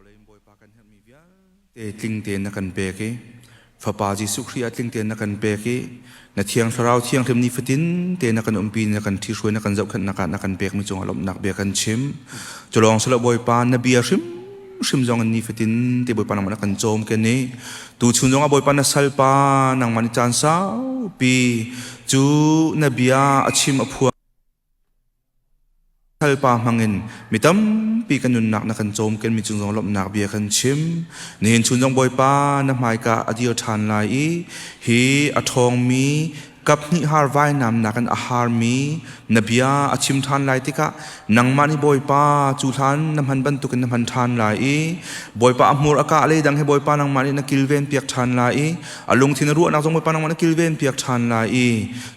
lei in Bawipa kan herhmi vialte tling tein na kan pek i Fapa Jesuh Khrih ah tling tein na kan pek i na Thiang Thlarau Thianghlim nifatin te na kan umpi na kan ṭhihruai na kan zohkhenhnak ah na kan pekmi cungah lawmhnak bia kan chim. Cu lawng si lo Bawipa na bia hrimhrim zong in nifatin te Bawipa nangmah na kan cawm ken i tuchun zongah Bawipa na salpa nangmah nih caan saupi cu na bia a chim a phuang Salpa hmangin mi tampi kan nunnak na kan cawmkenmi cung zong lawmhnak bia kan chim. Nihin chun zong Bawipa na hmaika a dir ṭhan lai i hi a ṭhawngmi kaphnih har vainamnak in a harmi na bia a chim ṭhan lai tikah nangmah nih Bawipa cu hlan na hman bantukin na hman ṭhan lai i Bawipa a hmur a kah le dang he Bawipa nangmah nih na kilven piak ṭhan lai i a lungthin a ruahnak zong Bawipa nangmah na kilven piak ṭhan lai i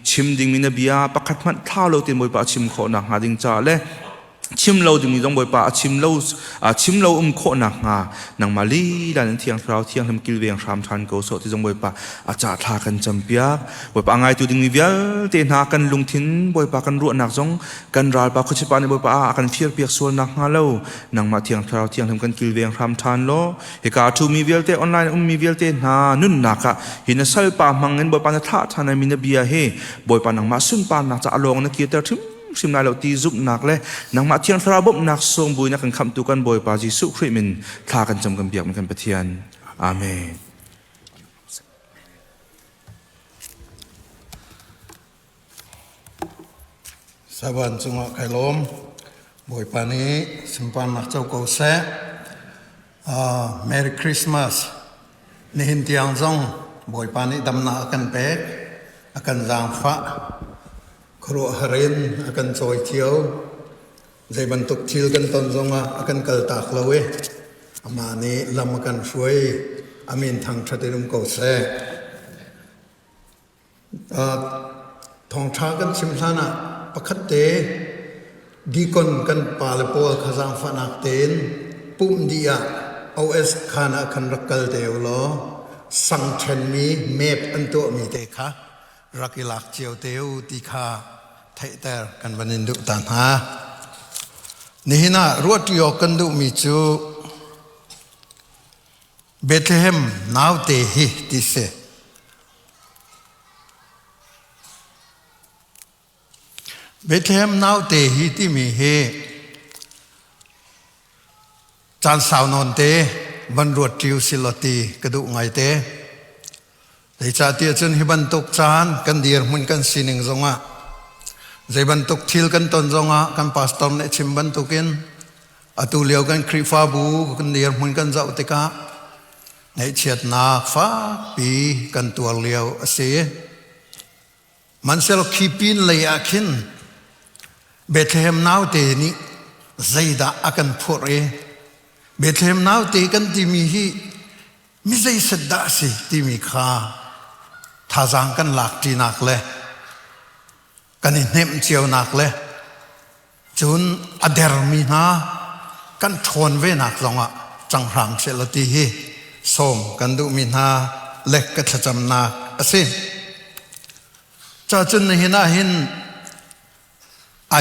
chim dingmi na bia pakhat hmanh thlau lo tein Bawipa a chim khawh nakhnga ding caah le chim lo dingmi zong Bawipa a chim lo a chim lo um khawh nakhnga nangmah lila in Thiang Thlarau Thianghlim kilveng hram ṭhan ko sawh ti zong Bawipa a ca thla kan campiak Bawipa a ngaitu dingmi vialte hna kan lungthin Bawipa kan ruahnak zong kan ralpa khuachipa nih Bawipa a kan firpiak sual nakhnga lo nangmah Thiang Thlarau Thianghlim kan kilveng hram ṭhan law Hika a ṭhumi vialte online ummi vialte hna nunnak ah hi na salpa hmang in Bawipa na thlah ṭhan mi na bia hi Bawipa nangmah sunparnak ca a lawng na kirter hrimhrim lai lo ti zumhnak le nangmah Thiang Thlarau bawmhnak sawng buin a kan khamhtu kan Bawipa Jesuh Khrih min thla kan cam kan biak mi kan Pathian. Amen. Saban cungah kai lawm. Bawipa nih sunparnak co ko seh. Merry Christmas. Nihin tiang zong Bawipa nih damnak a kan pek, a kan zaangfah, khuaruahhar in a kan cawi cio. Zei bantuk thil kan ton zongah a kan kaltak lo i amah nih lam a kan hruai. A min thangṭhat in um ko seh. Thawngṭha kan chim hlanah pakhat te deacon kan pale pawl kha zaangfahnak tein pumh dih ah OS khaan ah khan rak kal te u law sang ṭhenmi map an tuahmi te kha rak i lak cio te u ti kha theihter kan van in duh ta hna. Nihin ah ruahṭi awk kan duhmi cu Bethlehem naute hi ti si. Bethlehem naute hi timi hi caan sau nawn te van ruat ṭiu silaw ti ka duh ngaite. Zeicahtiah cun hi bantuk caan kan dirhmun kan sining zongah zei bantuk thil kan ton zongah kan pastor nih chim bantukin atu lio kan Khrihfabu kan dirhmun kan zoh tikah ngaihchiatnak fakpi kan tuar lio a si. Mansel khi pin lei ah khin Bethlehem naute nih zeidah a kan phurh i Bethlehem naute kan timi hi mi zeiset dah a si timi kha thazaang kan lak ṭinak le kan i hnemh cionak le cun a dermi hna kan ṭhawn venak zongah cang hram sehlaw ti hi sawm kan duhmi hna le ka thlacamnak a si. Cacun nihin ah hin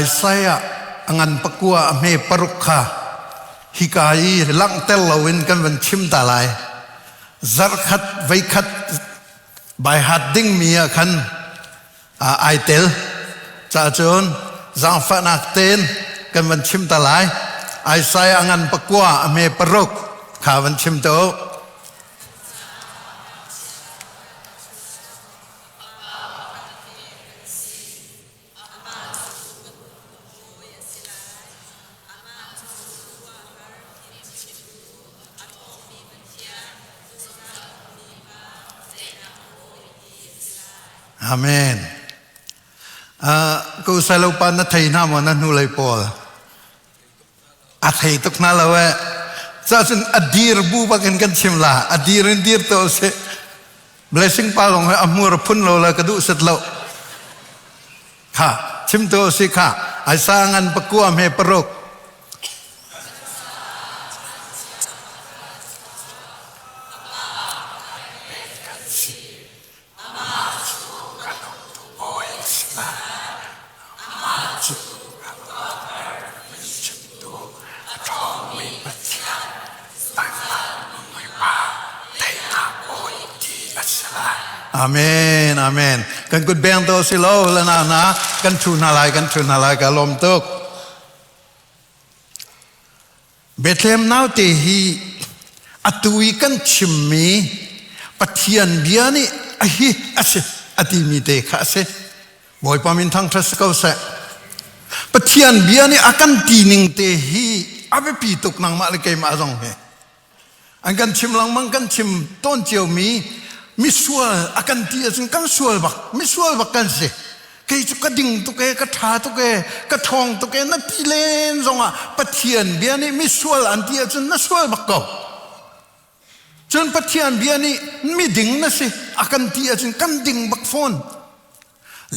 Isaiah a ngan pakua a hme paruk kha hika i langhter loin kan van chim ta lai. Zarhkhat veikhat baihat dingmi ah khan ai tel. Cacun zaangfahnak tein kan van chim ta lai. Isaiah a ngan pakua a hme paruk kha van chim te u. Amen. Ko salo pa na thei hna maw na hnulei pawl? A thei tuk hna lo eh. Cacun a dir bu bakin kan chim la. A dir in dir to si. Blessing pa lawng he a hmur a phun lo la ka duh set lo. Kha chim to si kha. Ai sa ngan pakua me paruk. Amen, amen. Kan kut beng to si lo la na na kan thu hna lai, kan thu hna lai ka lawm tuk. Bethlehem naute hi atu i kan chimmi Pathian bia nih a hi a si a timi te kha a si. Bawipa min thangṭhat si ko seh. Pathian bia nih a kan ti ning te hi a biapi tuk nangmah le keimah zong hi. An kan chim lengmang kan chim tawn ciomi misual a kan ti ahcun kan sual bak misual bak kan si. Kei cu ka ding tuk e, ka ṭha tuk e, ka ṭhawng tuk e na ti len zongah Pathian bia nih misual an ti ahcun na sual bak ko. Cun Pathian bia nih miding na si a kan ti ahcun kan ding bak fawn.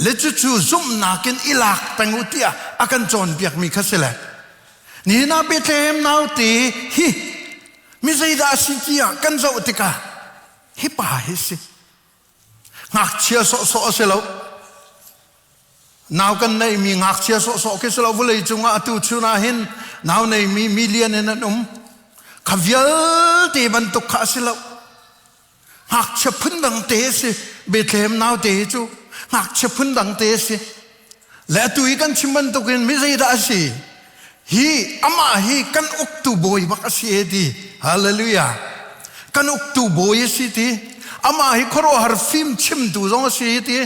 Le cucu zumhnak in i lak peng u tiah a kan cawnpiakmi kha si le. Nihin ah Bethlehem naute hi mi zeidah a si tiah kan zoh tikah hi pa hi si. Ngakchia sawhsawh a si lo. Nau kan neihmi ngakchia sawhsawh khi si lo vawlei cungah atu chun ah hin nau neimi million in an um. Kha vialte bantuk kha a si lo. Ngakchia phundang te a si. Bethlehem naute hi cu ngakchia phundang te a si. Le atu i kan chim bantukin mi zeidah a si? Hi amah hi kan uktu bawi bak a si e ti. Hallelujah. Kan uktu bawi a si ti. Amah hi khuaruahhar fim chimtu zong a si ti.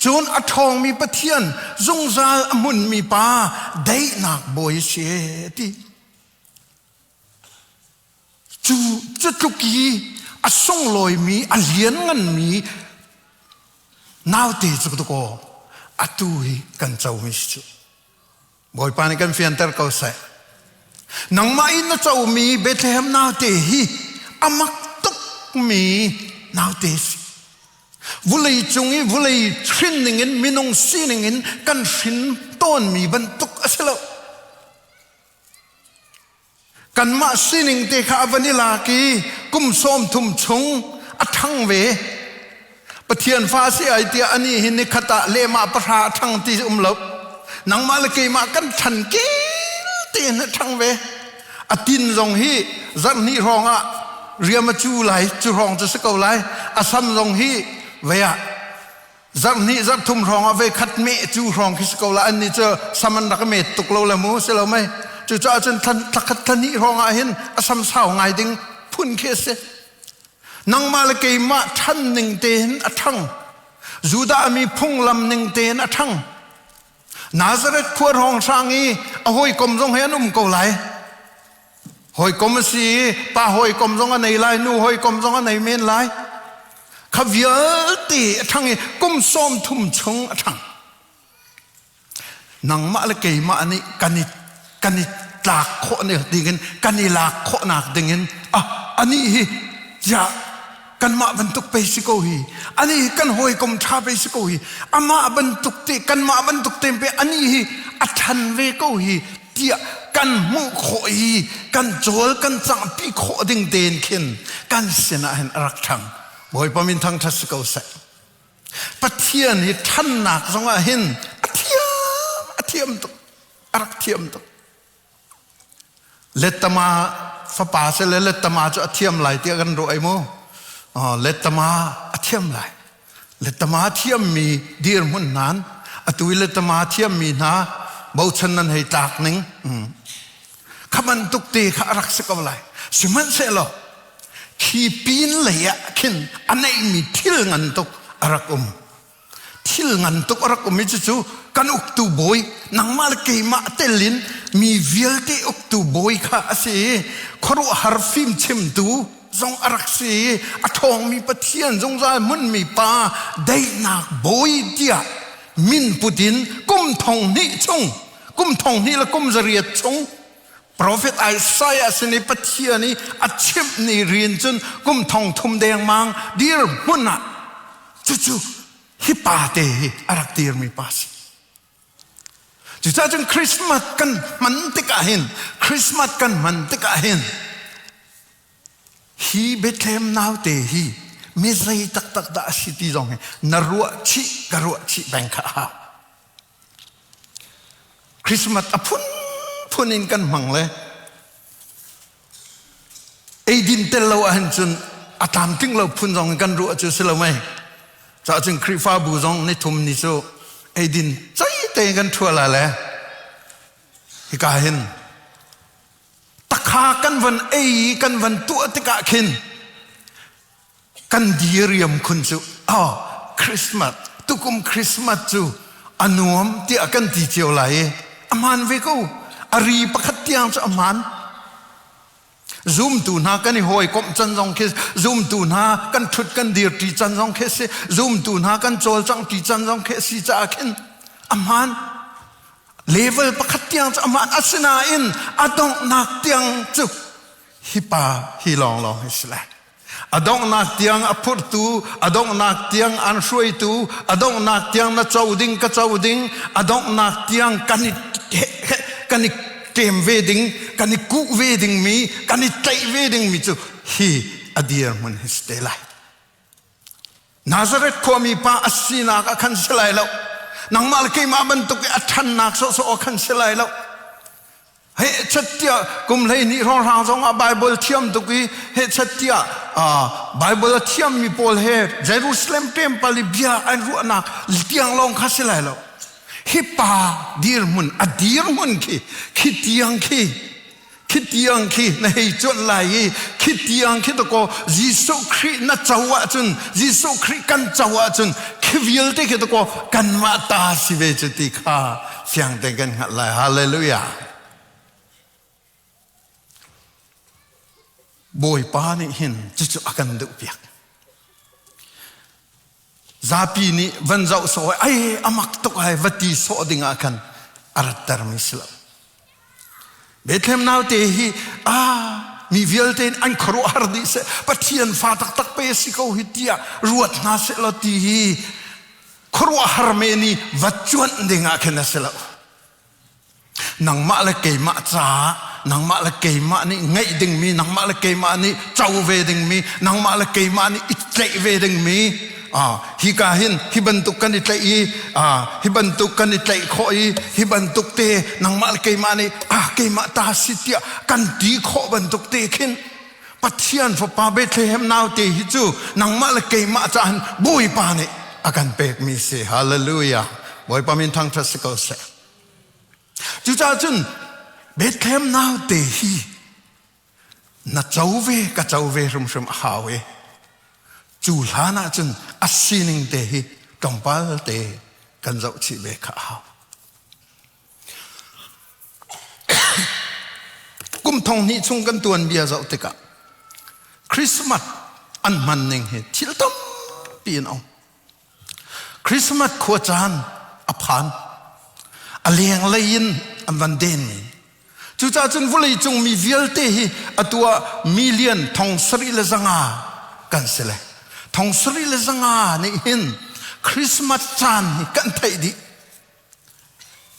Cun a ṭhawngmi Pathian zungzal a hmunmi pa daihnak bawi a si e ti. Cu cu tluk i a sunglawimi a liannganmi naute cu tukaw atu hi kan comi si cu. Bawipa nih kan fianter ko seh. Nangmah in na comi Bethlehem naute hi a mak tukmi naute si. Vulei cung i vulei hrin ningin minung sining in kan hrin tawnmi bantuk a si lo. Kanmah sining te kha a van i lak i kum 30 chung a ṭhang ve. Pathian fa si ai tiah anih hi nikhat ah lehmah pahra a ṭhang ti um lo. Nangmah le keimah kan ṭhan kel tein a ṭhang ve. A tin zong hi zarh hnih hrawng ah riam a cu lai, cu hrawng cu si ko lai. A sam zong hi vei ah zarh hnih zarh thum hrawng ah ve khat meh cu hrawng khi si ko la an nih cu sam an rak met tuk lo le mu si lo mei cucaah cun thlakhat thlahnih hrawng ah hin a sam sau ngai ding phun khi a si nangmah le keimah ṭhan ning tein a ṭhang Judah mi phunglam ning tein a ṭhang Nazareth khua hrawng hrang i a hawikom zong he an um ko lai Hawikom a si i pa hawikom zong a nei lai, nu hawikom zong a nei men lai. Kha vialte a ṭhang i kum 30 chung a ṭhang. Nangmah le keimah nih kan i kan i tlak khawh dingin kan i lak khawhnak dingin ah anih hi ya kanmah bantuk pei si ko hi anih hi kan hawikom ṭha pei si ko hi amah bantuk te kanmah bantuk te pe anih hi a ṭhan ve ko hi tiah kan hmuh khawh i kan cawl kan cangpi khawh ding tein khin kan sinah hin a rak ṭhang Bawipa min thangṭhat si ko seh Pathian hi ṭhannak zongah hin a thiam a thiam tuk a rak thiam tuk Lettama fapa si le lettama cu a thiam lai tiah kan ruah ai mu. Lettama a thiam lai. Lettama thiammi dirhmun nan atu i lettama thiammi hna bochan nan hei tlak ning. Kha bantuk te kha a rak si ko lai. Sihmanhsehlaw khi pin lei ah khin a neihmi thil ngan tuk a rak um. Thil ngan tuk a rak um i cucu kan uktu bawi nangmah le keimah tel in mi vialte uktu bawi kha a si i khuaruahhar fimchimtu zong a rak si i a ṭhawngmi Pathian zungzal hmunmi pa daihnak bawi tiah min put in kum thong hnih chung kum thong hnih le kum zariat chung Profet Isaiah sin i Pathian i a chimh ni rian cun kum thong thum dengmang dirhmun ah cucu hi pa te hi a rak dirmi pa si. Cucaah cun Christmas kan hman tikah hin Christmas kan hman tikah hin hi Bethlehem naute hi mi zei taktak dah a si ti zong hi na ruah chih ka ruah chih peng kha a hau. Christmas a phunphun in kan hmang le eidin tel lo ahhin cun a tlamtling lo phun zong in kan ruah cu si lo mei. Cah cun Khrihfabu zong nithum ni cu eidin cei te kan ṭhual ah le hika hin takha kan van ei i kan van tuah tikah khin kan diriam khun cu oh Christmas tukum Christmas cu a nuam tiah kan ti cio lai i a hmaan ve ko. A ri pakhat tiang cu a hmaan. Zumtu hna kan i hawikomh can zong khi, zumtu hna kan ṭhut kan dirṭi can zong khi si, zumtu hna kan cawlcangṭi can zong khi si caah khin a hmaan. Level pakhat tiang cu a hmaan. Asinain a donghnak tiang cu hi pa hi lawnglawng hi si lai. A donghnak tiang a phurtu, a donghnak tiang an hruaitu, a donghnak tiang na co ding ka co ding, a donghnak tiang kan i kan i ṭem ve ding, kan i kuh ve dingmi, kan i tlaih ve dingmi cu hi a dirhmun hi si te lai. Nazareth khuami pa a sinak ah khan si lai lo. Nangmah le keimah bantuk i a ṭhannak sawhsawh ah khan si lai lo. Heh chat tiah kum 12 hrawnghrang zong ah Bible thiam tuk i heh chat tiah Bible a thiammi pawl he Jerusalem temple i bia an ruahnak tiang lawng kha si lai lo. Hi pa dirhmun a dirhmun khi khi tiang khi khi tiang khi na hei cuanh lai i khi tiang khi dakaw Jesuh Khrih na co ahcun, Jesuh Khrih kan co ahcun khi vialte khi dakaw kanmah ta si ve cu ti kha fiang tein kan hngalh lai. Hallelujah. Bawipa nih hin cucu a kan duhpiak. Zapi nih van zoh sawh ai a mak tuk ai va ti sawh ding ah khan a rattermi si lo. Bethlehem naute hi a mi vialte in an khuaruahhar dih seh, Pathian fa taktak pe si ko hi tiah ruat hna seh law ti hi khuaruahhar men i va cuanh ding ah khin a si lo. Nangmah le keimah caah, nangmah le keimah nih ngeih dingmi, nangmah le keimah nih co ve dingmi, nangmah le keimah nih i tlaih ve dingmi, hi ka hin hi bantuk kan i tlaih i hi bantuk kan i tlaih khawh i hi bantuk te nangmah le keimah nih ah keimah ta si tiah kan ti khawh bantuk te khin Pathian Fapa Bethlehem naute hi cu nangmah le keimah caah Bawipa nih a kan pekmi si. Hallelujah. Bawipa min thangṭhat si ko seh. Cucaah cun Bethlehem naute hi na co ve ka co ve hrimhrim a hau i cu hlan ah cun a sining te hi tlawmpal te kan zoh chih ve kha a hau. Kum thong hnih chung kan tuanbia zoh tikah Christmas an hman ning hi thil tampi in a um. Christmas khua caan a phan. A lenglei in an van denmi. Cucaah cun vawleicung mi vialte hi atu ah million 7500 kan si le. 7500 nih hin Christmas caan hi kan theih dih.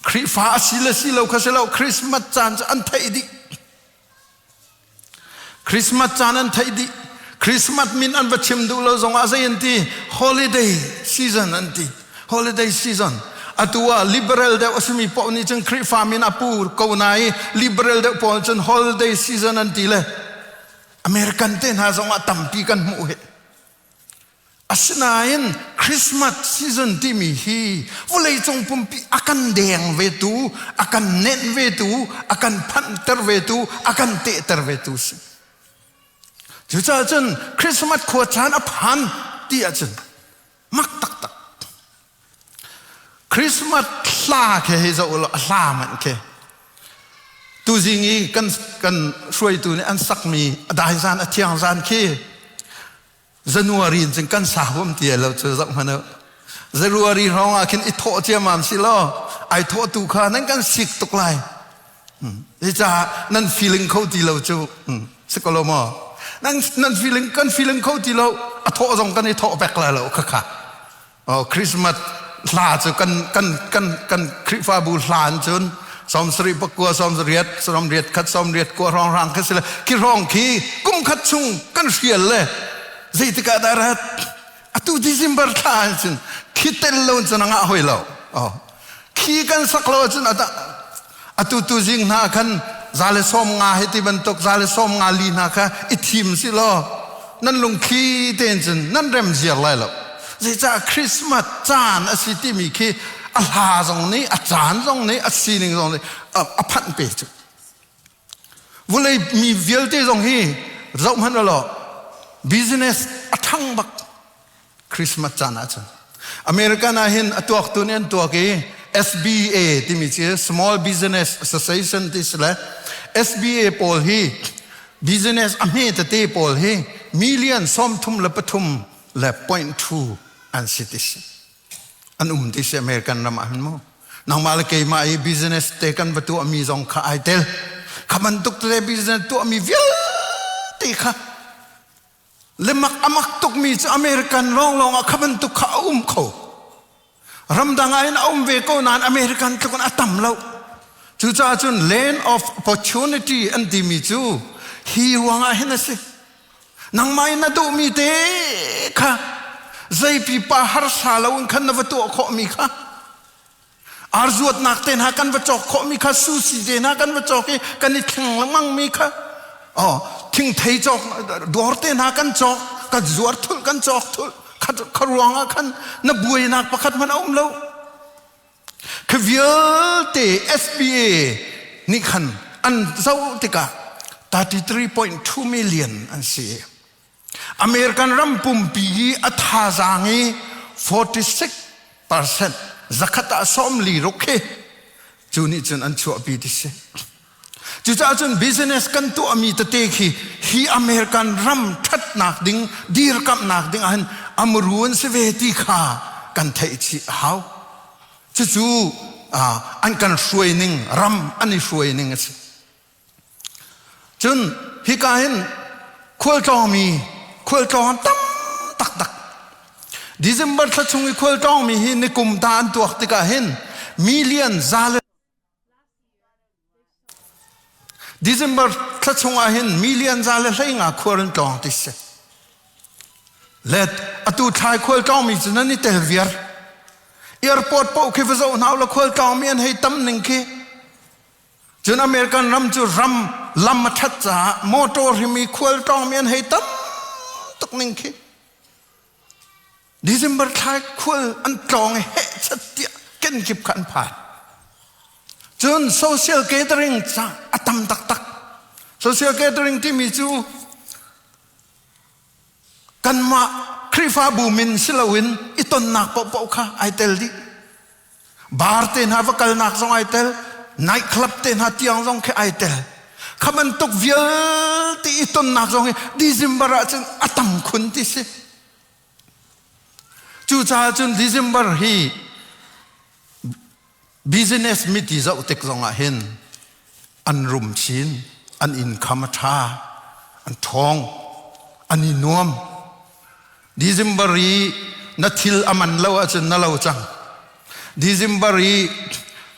Khrihfa a si le si lo kha si lo, Christmas caan cu an theih dih. Christmas caan an theih dih. Christmas min an va chim duh lo zongah zei an ti? Holiday season an ti. Holiday season. Atu ah liberal deuh a simi paoh nih cun Khrihfa min a pu ko na i liberal deuh pawl cun holiday season an ti le American te hna zongah tampi kan hmuh hi. Asinain Christmas season timi hi vawleicung pumpi a kan deng vetu, a kan nenh vetu, a kan phanhter vetu, a kan tehter vetu si. Cucaah cun Christmas khua caan a phan ti ahcun mak taktak. Christmas hla khi hei zoh ulaw a hla hmanh khi tuzing i kan kan hruaitu nih an sakmi a dai zan a thiang zan khi January in cun kan sa huam ti lo cu zoh hmanh u. January hrawng ah khin i thawh ciammam si law ai thawh tu kha nan kan sik tuk lai. Caah nan feeling kho ti lo cu si ko lo maw? Nan nan feeling kan feeling kho ti lo, a thawh zong kan i thawh bek lai lo khakha. Oh, Christmas hla cu kan kan kan kan Khrihfabu hla an cun 79, 88, 81, 89 hrawng hrang khi si le khi hrawng khi kum khat chung kan hrial le zeitik ah dah rat atu December thla ah cun khi tel lo cun a ngah hoi lo. Oh, khi kan sak lo cun ata atu tu zing hna khan 150 he ti bantuk 154 hna kha i thim si law nan lungthli tein cun nan rem ziar lai lo. Zeicah Christmas caan a si timi khi a hla zong nih a caan zong nih a sining zong nih a phanh pe cu. Vulei mi vialte zong hi zoh hmanh law business a ṭhang bak Christmas caan ahcun. American ah hin a tuaktu nih an tuak i SBA timi cu Small Business Association ti si le SBA pawl hi business a hme tete pawl hi million 33 le point 2 an si ti si. An um ti si American ram ah hin mu. Nangmah le keimah i business te kan va tuahmi zong kha ai tel. Kha bantuk tete business tuahmi vialte kha le mak a mak tukmi cu American lawnglawng ah kha bantuk kha a um kho. Ramdang ah hin a um ve ko nain American tluk in a tam lo. Cucaah cun land of opportunity an timi cu hi ruangah hin a si. Nangmah in na duhmi te kha zeipipa harsa loin khan na va tuah khawhmi kha arzuatnak te hna kan va cawk khawhmi kha sushi te hna kan va cawk i kan i thleng lengmang mi kha oh thingthei cawk dawr te hna kan cawk kan zuar thulh kan cawk thulh kha ruangah khan na buainak pakhat hmanh a um lo. Khi vialte SBA nih khan an zoh tikah 33.2 million an si. American ram pumpi i a thazaang i 46% zakhat ah sawmli ruk khi cu nih cun an chuahpi ti si. Cucaah cun business kan tuahmi tete khi hi American ram ṭhatnak ding, dirkamhnak ding ahhin amru an si ve ti kha kan theih chih a hau. Cucu an kan hruai ning, ram an i hruai ning a si. Cun hika hin khualtlawngmi, khualtlawng an tam taktak. December thla chung i khualtlawngmi hi nikum ta an tuak tikah hin million za le December thla chungah hin million za le 15 khual an tlawng ti si. Let atu thlai khual tlawngmi cu nan i tel viar. Airport paoh khi va zoh hna la khual tlawngmi an hei tam ning khi. Cun American ram cu ram lam a ṭhat caah motor himi khual tlawngmi an hei tam tuk ning khi. December thla khual an tlawng i hehchat tiah kenkip kha an phan. Cun social gathering ca a tam taktak. Social gathering timi cu kanmah Khrihfabu min si loin i tonnak paohpaoh kha ai tel dih. Bar te hna va kalnak zong ai tel, night club te hna tiang zong khi ai tel. Kha bantuk vialte i tonnak zong hi December ah cun a tam khun ti si. Cucaah cun December hi business miti zoh tik zongah hin an rum chin, an income a ṭha, an ṭhawng, an i nuam. December i na thil a man lo ahcun na lo cang. December i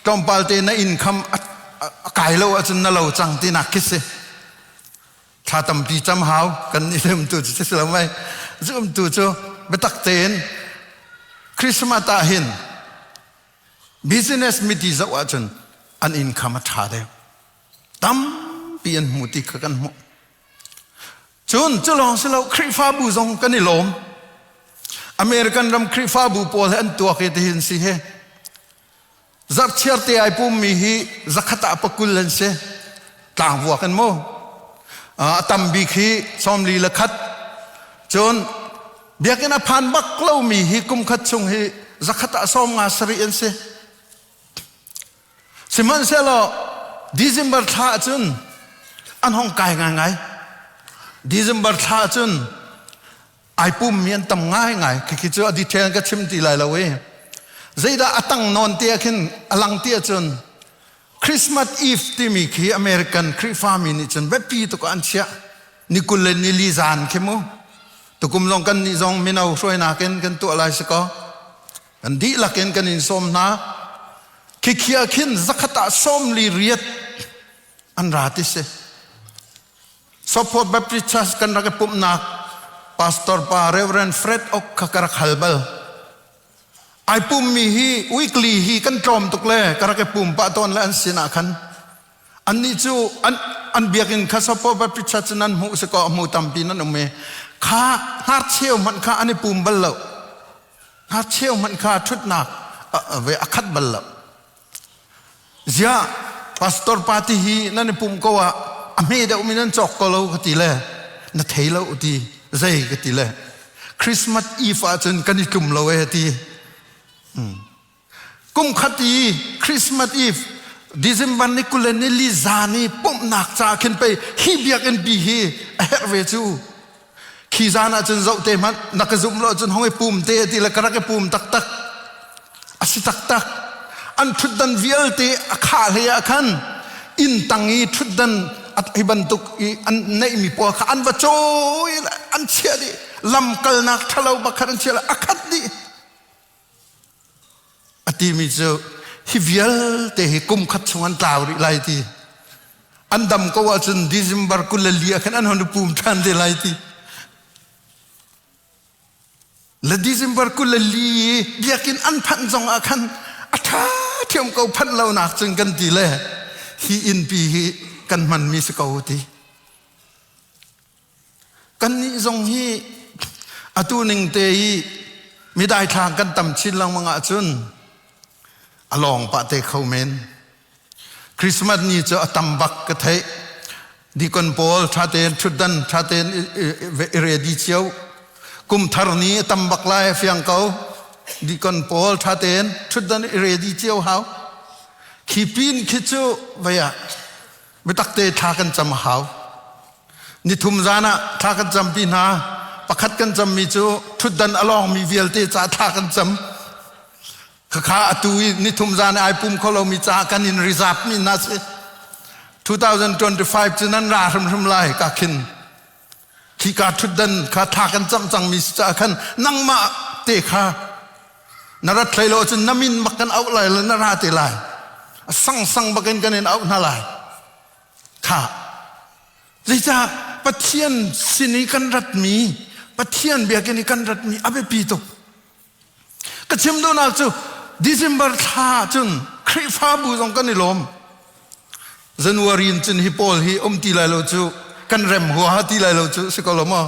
tlawmpal te na income a kai lo ahcun na lo cang tinak khi si. Thla tampi cam hau kan i tu cu si lo mei. Zumtu cu biatak tein Christmas ah hin business miti zoh ahcun an income a ṭha deuh. Tampi an hmu ti kha kan hmuh. Cun cu lawng si lo Khrihfabu zong kan i lawm. American ram Khrihfabu pawl he an tuak i tihin si he. Zarhchiar te ai pummi hi zakhat ah pakul an si. Tlangvuak in mu. A tam bik hi 41. Cun biakinn a phan bak lomi hi kum khat chung hi zakhat ah 57 an si. Sihmanhsehlaw December thla ahcun an hong kai ngaingai. December thla ahcun ai pummi an tam ngaingai. Khikhi cu a detail ka chim ti lai lo i zeidah a tang nawn te ah khin a lang ti ahcun Christmas Eve timi khi American Khrihfami nih cun biapi tuk ah an chiah. Ni 24 zan khi mu. Tukum zong kan nih zong mino hruainak in kan tuah lai si kaw. Kan dihlak in kan in sawm hna. Khikhi ah khin zakhat ah 48 an ra ti si. Sopho Baptist Church kan rak i pumhnak pastor pa Reverend Fred Ok kha ka rak hal bal. Ai pummi hi weekly hi kan tlawm tuk le ka rak i pum pah tawn le an sin ah khan annih cu an an biakinn kha Sopho Baptist Church nan hmuh si kaw hmu tampi nan um i kha hnarcheu hmanh kha an i pum bal lo. Ngakcheu hmanh kha ṭhutnak ve a khat bal lo. Ziah pastor party hi nan i pumh ko ah a hme deuhmi nan cawk ko lo ka ti le na thei lo ti zei ka ti le Christmas Eve ahcun kan i tlum lo e ti. Kum khat i Christmas Eve December ni 20 le ni li zan i pumhnak ca khin pei hi biakinn pi hi a herh ve cu. Khi zan ah cun zoh te hmanh na ka zumh lo cun hong i pum te ti le ka rak i pum taktak. A si taktak. An ṭhutdan vialte a khah hlei ah khan inn tang i ṭhutdan hi bantuk i an neihmi pawl kha an va cawi an chiah dih. Lam kalnak ṭhalo bak khan an chiah a khat dih. A timi cu hi vialte hi kum khat chung an tlau rih lai ti. An dam ko ahcun December 24 ah khan an hon pum ṭhan te lai ti. Le December 24 biakinn an phanh zong ah khan a ṭha ṭhiam ko phanh lo nak cun kan ti le hi innpi hi kan hmanmi si ko ti. Kannih zong hi atu ning te i midaithlang kan tam chin lengmang ahcun a lawng pah te kho men. Christmas ni cu a tam bak ka theih. Deacon pawl ṭha tein ṭhutdan ṭha tein i ready cio. Kum thar ni a tam bak lai a fiang ko. Deacon pawl ṭha tein ṭhutdan i ready cio hau. Khi pin khi cu vei ah biatak te thla kan cam a hau. Nithum zan ah thla kan campi hna. Pakhat kan cammi cu ṭhutdan a lawngmi vialte ca thla kan cam. Khakha atu i nithum zan ai pum kho lomi ca kan in reserve mi hna si. 2025 cu nan ra hrimhrim lai ka khin. Khika ṭhutdan kha thla kan cam cangmi si caah khan nangmah te kha na rat hlei lo cun na min bak kan auh lai le na ra te lai. A sangsang bakin kan in auh hna lai. Kha zeicah Pathian sin i kan ratmi Pathian biakinn i kan ratmi a biapi tuk. Ka chim duhnak cu December thla cun Khrihfabu zong kan i lawm. January in cun hi pawl hi um ti lai lo cu kan rem huaha ti lai lo cu si ko lo maw?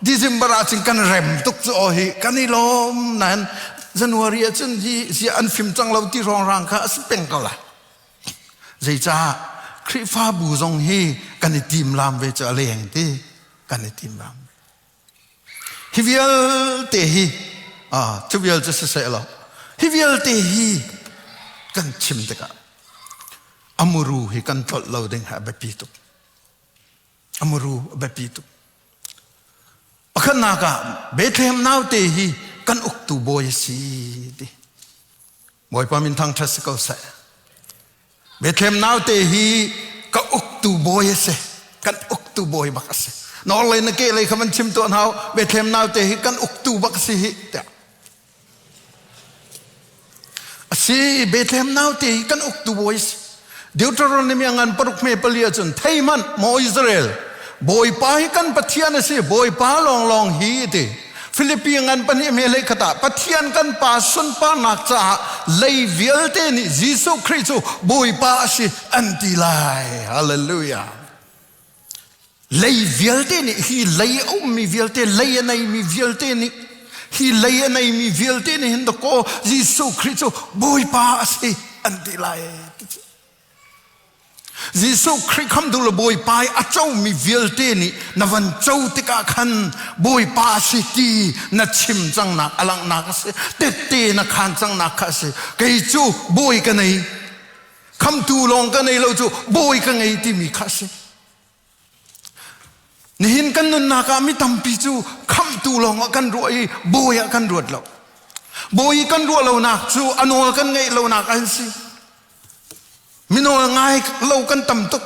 December ah cun kan rem tuk cu aw hi kan i lawm nain January ah cun hi zia an fim cang lo ti rong kha a si peng ko lai. Zeicah Khrihfabu zong hi kan i timlam ve cu a leng ti kan i timlam. Hi vialte hi cu vial cu siseh law hi vialte hi kan chim tikah a muru hi kan tlolh lo ding hi a biapi tuk. A muru a biapi tuk. Pakhatnak ah Bethlehem naute hi kan uktu bawi a si ti. Bawipa min thangṭhat si ko seh. Bethlehem naute hi ka uktu bawi a si. Kan uktu bawi bak a si. Nor lei na ke lei kha van chim tuah hna Bethlehem naute hi kan uktu bak a si hi tiah. A si Bethlehem naute hi kan uktu bawi a si. Deuteronomy ngan paruk hme pali ahcun thei hmanh maw Israel Bawipa hi kan Pathian a si Bawipa lawnglawng hi ti Philippi ngan pahnih hme hlei khat ah Pathian kan pa sunparnak caah lei vialte nih Jesuh Khrih cu Bawipa a si an ti lai hallelujah Lei vialte nih hi lei a ummi vialte lei a neimi vialte nih hi lei a neimi vialte nih hin dakaw Jesuh Khrih cu Bawipa a si an ti lai. Jesuh Khrih khamtu le Bawipa i a comi vialte nih na van co tikah khan Bawipa a si ti na chim cangnak a langhnak a si tette na khaan cangnak kha a si kei cu bawi ka nei khamtu lawng ka nei lo cu bawi ka ngei timi kha a si Nihin kan nunnak ah mi tampi cu khamhtu lawngah kan ruah i bawi ah kan ruat lo. Bawi kan ruah lonak cu a nawl kan ngeih lonak an si. Mi nawl ngai lo kan tam tuk.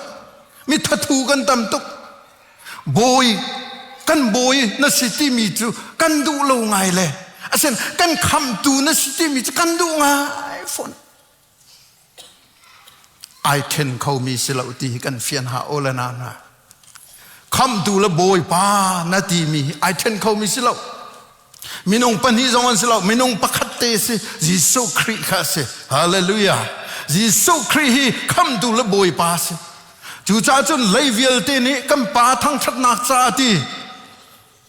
Mi thathu kan tam tuk. Bawi kan bawi na si timi cu kan duh lo ngai le asin kan khamhtu na si timi cu kan duh ngai fawn. Ai ṭhen khomi si lo ti hi kan fian ha aw le na hna. Khamtu le Bawipa na timi hi ai ṭhen khomi si lo. Minung pahnih zong an si lo, minung pakhat te si Jesuh Khrih kha a si. Hallelujah. Jesuh Khrih hi khamtu le Bawipa a si. Cucaah cun lei vialte nih kan Pa thangṭhatnak caah ti.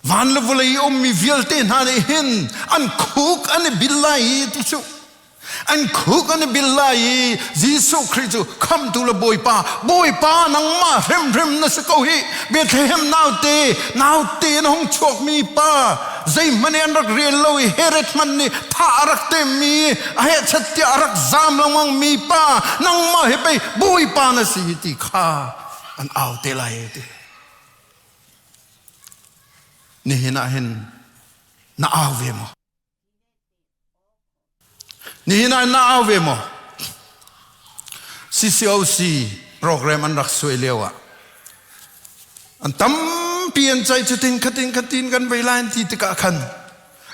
Van le vawlei i ummi vialte hna nih hin an khuk an i bil lai i ti cu an khuk an i bil lai i Jesuh Khrih cu khamtu le Bawipa Bawipa nangmah hrimhrim na si ko hi Bethlehem naute naute na hung chuakmi pa zeihmanh i an rak rel lo i Herod hmanh nih thah a rak temmi a hehchat tiah a rak zaam lengmang mi pa nangmah hi pei Bawipa na si ti kha an au te lai ti. Nihin ah hin na au ve maw? Nihin ah na au ve maw? CCOC program an rak suai lio ah an tampi an cai cutin khatin khatin kan vei lai ti tikah khan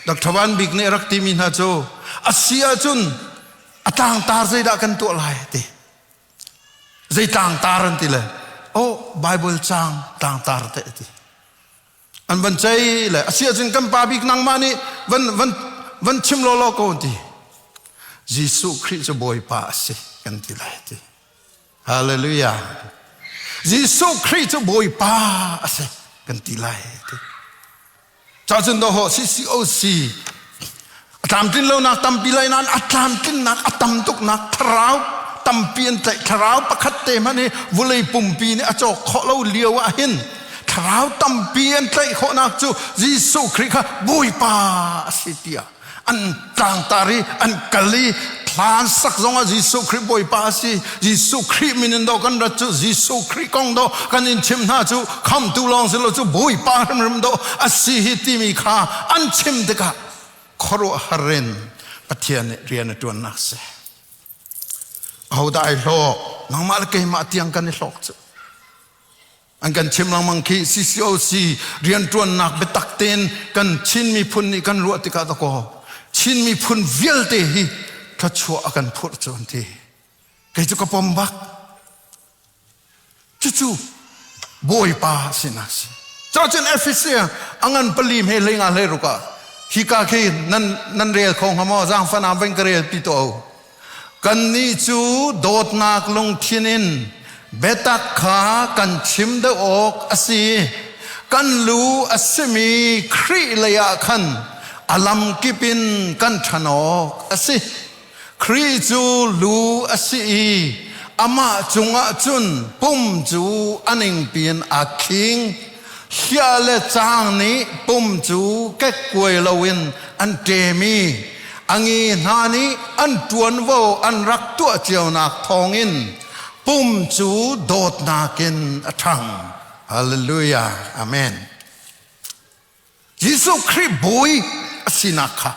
Dr. Van Bik nih rak timi hna cu a si ahcun a tlangtar zeidah kan tuah lai ti Zei tlangtar an ti le oh Bible caang tlangtar te ti. An van cei le a si ahcun kan pa bik nangmah nih van van van chim lawlaw ko an ti. Jesuh Khrih cu Bawipa a si kan ti lai ti. Hallelujah. Jesuh Khrih cu Bawipa a si kan ti lai ti. Cacun dawhawh CCOC a tlamtlin lonak tampi lai nain a tlamtlinnak a tam tuknak thlarau tampi an tlaih thlarau pakhat te hmanh hi vulei pumpi nih a cawk khawh lo lio ah hin thlarau tampi an tlaih khawhnak cu Jesuh Khrih kha Bawipa a si tiah an tlangtar i an kal i thlan sak zongah Jesuh Khrih Bawipa a si Jesuh Khrih min in do kan rat cu Jesuh Khrih kong do kan in chim hna cu khamtu lawng si lo cu Bawipa hrimhrim do a si hi timi kha an chim tikah khuaruahhar in Pathian nih rian a ṭuannak si ahodah ai hlawk nangmah le keimah tiang kan i hlawk cu An kan chim lengmang khi CCOC rianṭuannak biatak tein kan Chin miphun nih kan ruah tikah dakaw Chin miphun vialte hi thluachuah a kan phurh cu an ti. Kei cu ka pom bak. Cucu Bawipa sinak si. Cacun Efesia a ngan pali hme hlei nga hlei ruk ah hika khi nan nan rel kho hnga maw zaangfan ah van ka rel pi to. Kannih cu dawtnak lungthin in biatak kha kan chim deuh awk a si. Kan lu a simi Khrih leiah khan a lamkip in kan ṭhan awk a si. Khrih cu lu a si i amah cungah cun pum cu a ningpi in aa khing. Hliah le caang nih pum cu kekkuai loin an ṭem i a nge hna nih an ṭuanvo an rak tuah cionak thawngin pum cu dawtnak in a ṭhang. Hallelujah. Amen. Jesuh Khrih bawi a sinak kha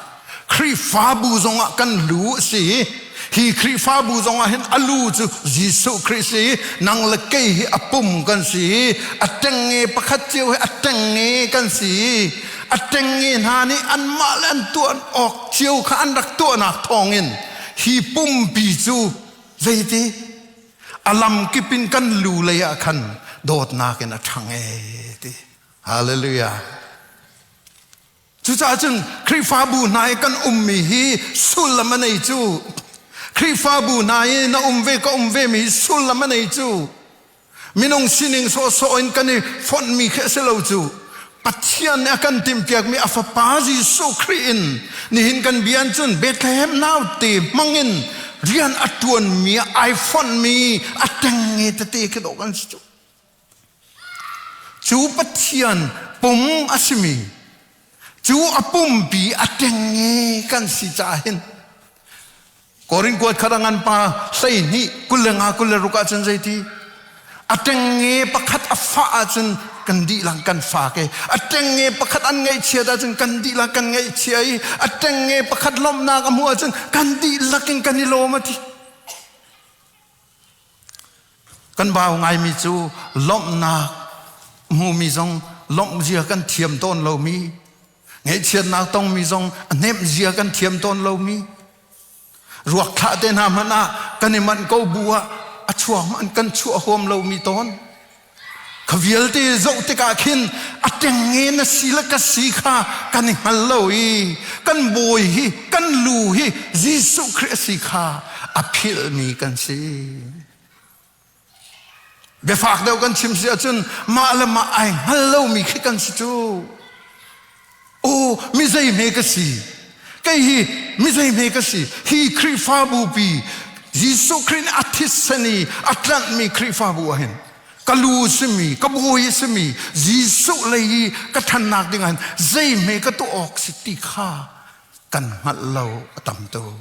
Khrihfabu zongah kan lu a si i hi Khrihfabu zongah hin a lu cu Jesuh Khrih si i nang le kei hi a pum kan si i a ṭengnge pakhat cio hi a ṭengnge kan si i a ṭengnge hna nih anmah le an tuah awk cio kha an rak tuahnak thawngin hi pumpi cu zeiti a lamkip in kan lu lei ah khan dawtnak in a ṭhang ee ti. Hallelujah. Cucaah cun Khrihfabu hna i kan ummi hi sullam a nei cu. Khrihfabu hna i na um ve ka um ve mi hi sullam a nei cu. Minung sining sawhsawh in kan i fonhmi khi a si lo cu. Pathian nih a kan timhpiakmi a Fapa Jesuh Khrih in nihin kan bia cun Bethlehem naute hmangin rian a ṭuanmi ai fonhmi a ṭengnge tete khi dawh kan si cu. Cu Pathian pum a simi cu a pumpi a ṭengnge kan si caah hin Korin kuat khat a ngan pa 12 25 26 ahcun zeiti a ṭengnge pakhat a fah ahcun kan dihlak kan fak i a ṭengnge pakhat an ngaihchiat ahcun kan dihlak kan ngaihchia i a ṭengnge pakhat lawmhnak a hmuh ahcun kan dihlak in kan i lawm a ti. Kan bau ngaimi cu lawmhnak hmumi zong lawmh zia kan thiam tawn lomi, ngaihchiatnak tongmi zong a hnemh zia kan thiam tawn lomi, ruak thlah te hna hmanh ah kan i manh ko bu ah a chuak hmanh kan chuah huam lomi tawn. Kha vialte zoh tikah khin a ṭengnge na si le ka si kha kan i hngal lo i kan bawi hi kan lu hi Jesuh Khrih a si kha a philhmi kan si. Biafak deuh kan chim si ahcun mah le mah ai hngal lomi khi kan si cu. Aw, mi zei hme ka si? Kei hi mi zei hme ka si? Hi Khrihfabu pi Jesuh Khrih nih a thisen i a tlanhmi Khrihfabu ah hin ka lu simi, ka bawi simi Jesuh lei i ka ṭhannak ding ah hin zei hme ka tuah awk si ti kha kan hngalh lo a tam tuk.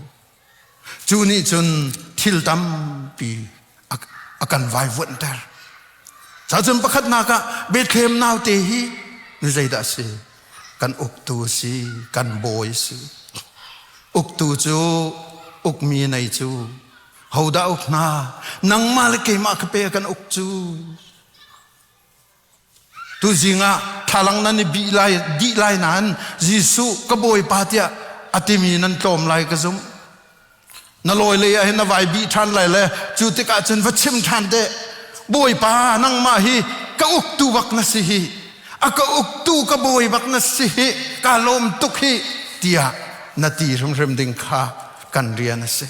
Cu nih cun thil tampi a kan vaivuanhter. Cacun pakhatnak ah Bethlehem naute hi ni zeidah a si? Kan uktu a si, kan bawi a si. Uktu cu ukmi nei cu hodah uk hna? Nangmah le keimah ka pe kan uk cu. Tuzing ah thlalang nan i bih lai dih lai nain Jesuh ka Bawipa tiah a timi nan tlawm lai ka zumh. Na lawi lei ah hin na vai bih ṭhan lai le cu tikah cun va chim ṭhan te Bawipa nangmah hi ka uktu bak na si hi a ka uktu ka bawi bak na si hi ka lawm tuk hi tiah na ti hrimhrim ding kha kan rian a si.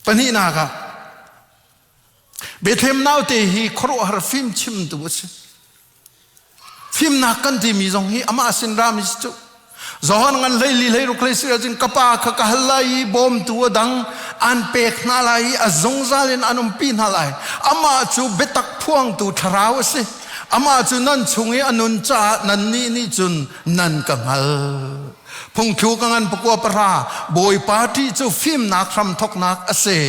Pahnihnak ah Bethlehem naute hi khuaruahhar fimchimtu a si. Fimnak kan timi zong hi amah sin rami si cu. Johan ngan hlei li hlei ruk hlei si ahcun ka pa kha ka hal lai i bawmtu a dang an pek hna lai i a zungzal in an umpi hna lai. Amah cu biatak phuangtu thlarau a si. Amah cu nan chung i a nun caah nannih nih cun nan ka hngal. Phungthluk a ngan pakua pahra Bawipa ṭih cu fimnak hramthawknak a si.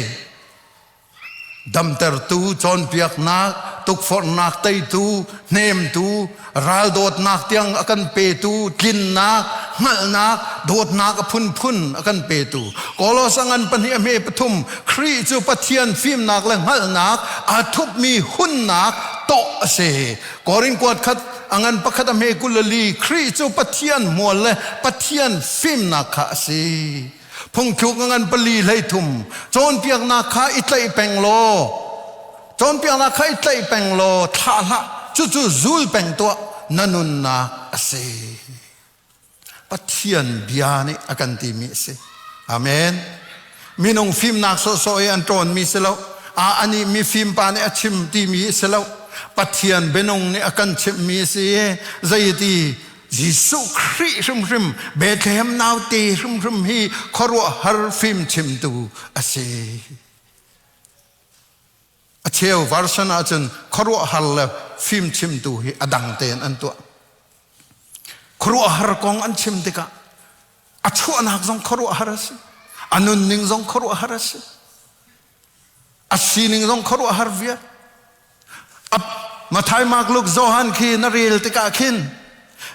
Damtertu, cawnpiaknak, tukforhnak teitu, hnemtu, raldawtnak tiang a kan petu, tlinnak, hngalhnak, dawtnak a phunphun a kan petu. Kolos a ngan pahnih a hme pathum, Khrih cu Pathian fimnak le hngalhnak aa thupmi hunnak tawh a si. Korin kuat khat a ngan pakhat a hme 22, Khrih cu Pathian hmual le Pathian fimnak kha a si. Phungthluk a ngan pali hlei thum cawnpiaknak kha i tlaih peng law cawnpiaknak kha i tlaih peng law thlah hlah cucu zul peng tuah na nunnak a si. Pathian bia nih a kan timi a si. Amen. Minung fimnak sawhsawh i an ṭawnmi si lo. A anih mifim pa nih a chim timi si lo. Pathian bianung nih a kan chimhmi a si i zeiti Jesuh Khrih hrimhrim Bethlehem naute hrimhrim hi khuaruahhar fimchimtu a si. A cheu version ahcun khuaruahhar le fimchimtu hi a dang tein an tuah. Khuaruahhar kong an chim tikah a chuahnak zong khuaruahhar a si. A nunning zong khuaruahhar a si. A sining zong khuaruahhar vial. Mathai, Mark, Luke, Johan khi na rel tikah khin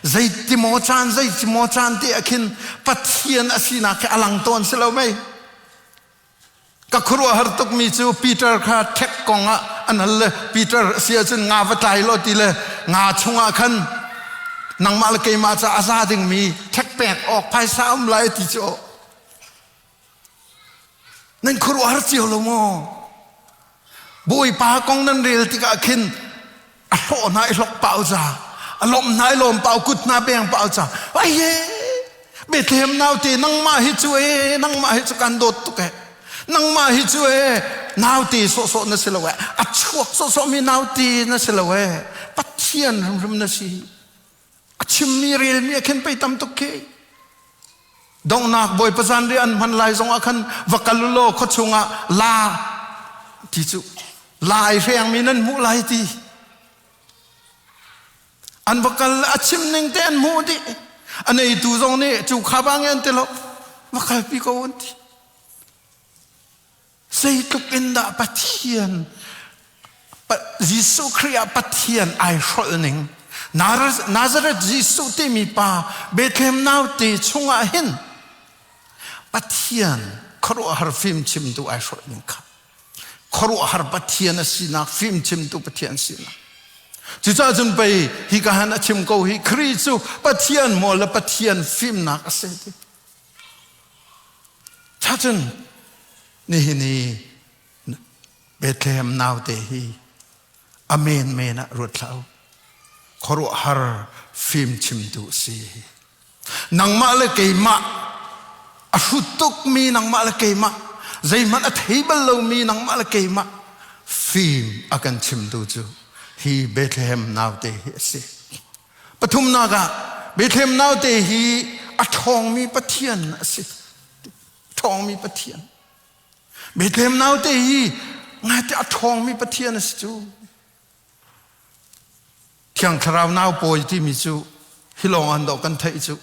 zeiti maw caan zeiti maw caan ti ah khin Pathian a sinak khi a lang tawn si lo mei. Ka khuaruahhar tukmi cu Peter kha ṭhek kong ah an hal le Peter a si ahcun nga va tlai law ti le nga chungah khan nangmah le keimah ca a za dingmi ṭhek pek awk phaisa um lai ti cu Nan khuaruahhar cio lo maw? Bawipa kong nan rel tikah khin a hlawh hna i hlok pau ca, a lawmh hna i lawm pau, kut hna beng pau ca. Ai ye, Bethlehem naute nangmah hi cu e, nangmah hi cu kan dawt tuk e. Nangmah hi cu e, naute sawhsawh na si lo e. A chuak sawhsawh mi naute na si lo e. Pathian hrimhrim na si. A chimmi relmi a khen pei tam tuk khi. Donghnak Bawipa zanriah an hman lai zongah khan va kal u law khua chungah la ti cu la ai hrengmi nan hmuh lai ti. An va kal a chim ning te an hmuh dih. A neitu zong nih cu kha bang an ti lo va kalpi ko an ti. Zeitluk in dah Pathian Jesuh Khrih ah Pathian ai hrolh ning Nazareth Jesuh timi pa Bethlehem naute chungah hin Pathian khuaruahhar fimchimtu ai hrolh ning kha khuaruahhar Pathian a sinak fimchimtu Pathian sinak Cucaah cun pei hika han a chim ko hi Khrih cu Pathian hmual le Pathian fimnak a si ti. Cun nihin i Bethlehem naute hi a menmen ah ruat hlah u. Khuaruahhar fimchimtu a si. Nangmah le keimah a hrut tukmi nangmah le keimah zeihmanh a thei bal lomi nangmah le keimah fim a kan chimtu cu hi Bethlehem naute hi a si. Pathumnak ah. Bethlehem naute hi a ṭhawngmi Pathian a si. Ṭhawngmi Pathian. Bethlehem naute hi ngaite a ṭhawngmi Pathian a si cu. Thiang Thlarau nau pawi timi cu hi lawng an dawh kan theih cu.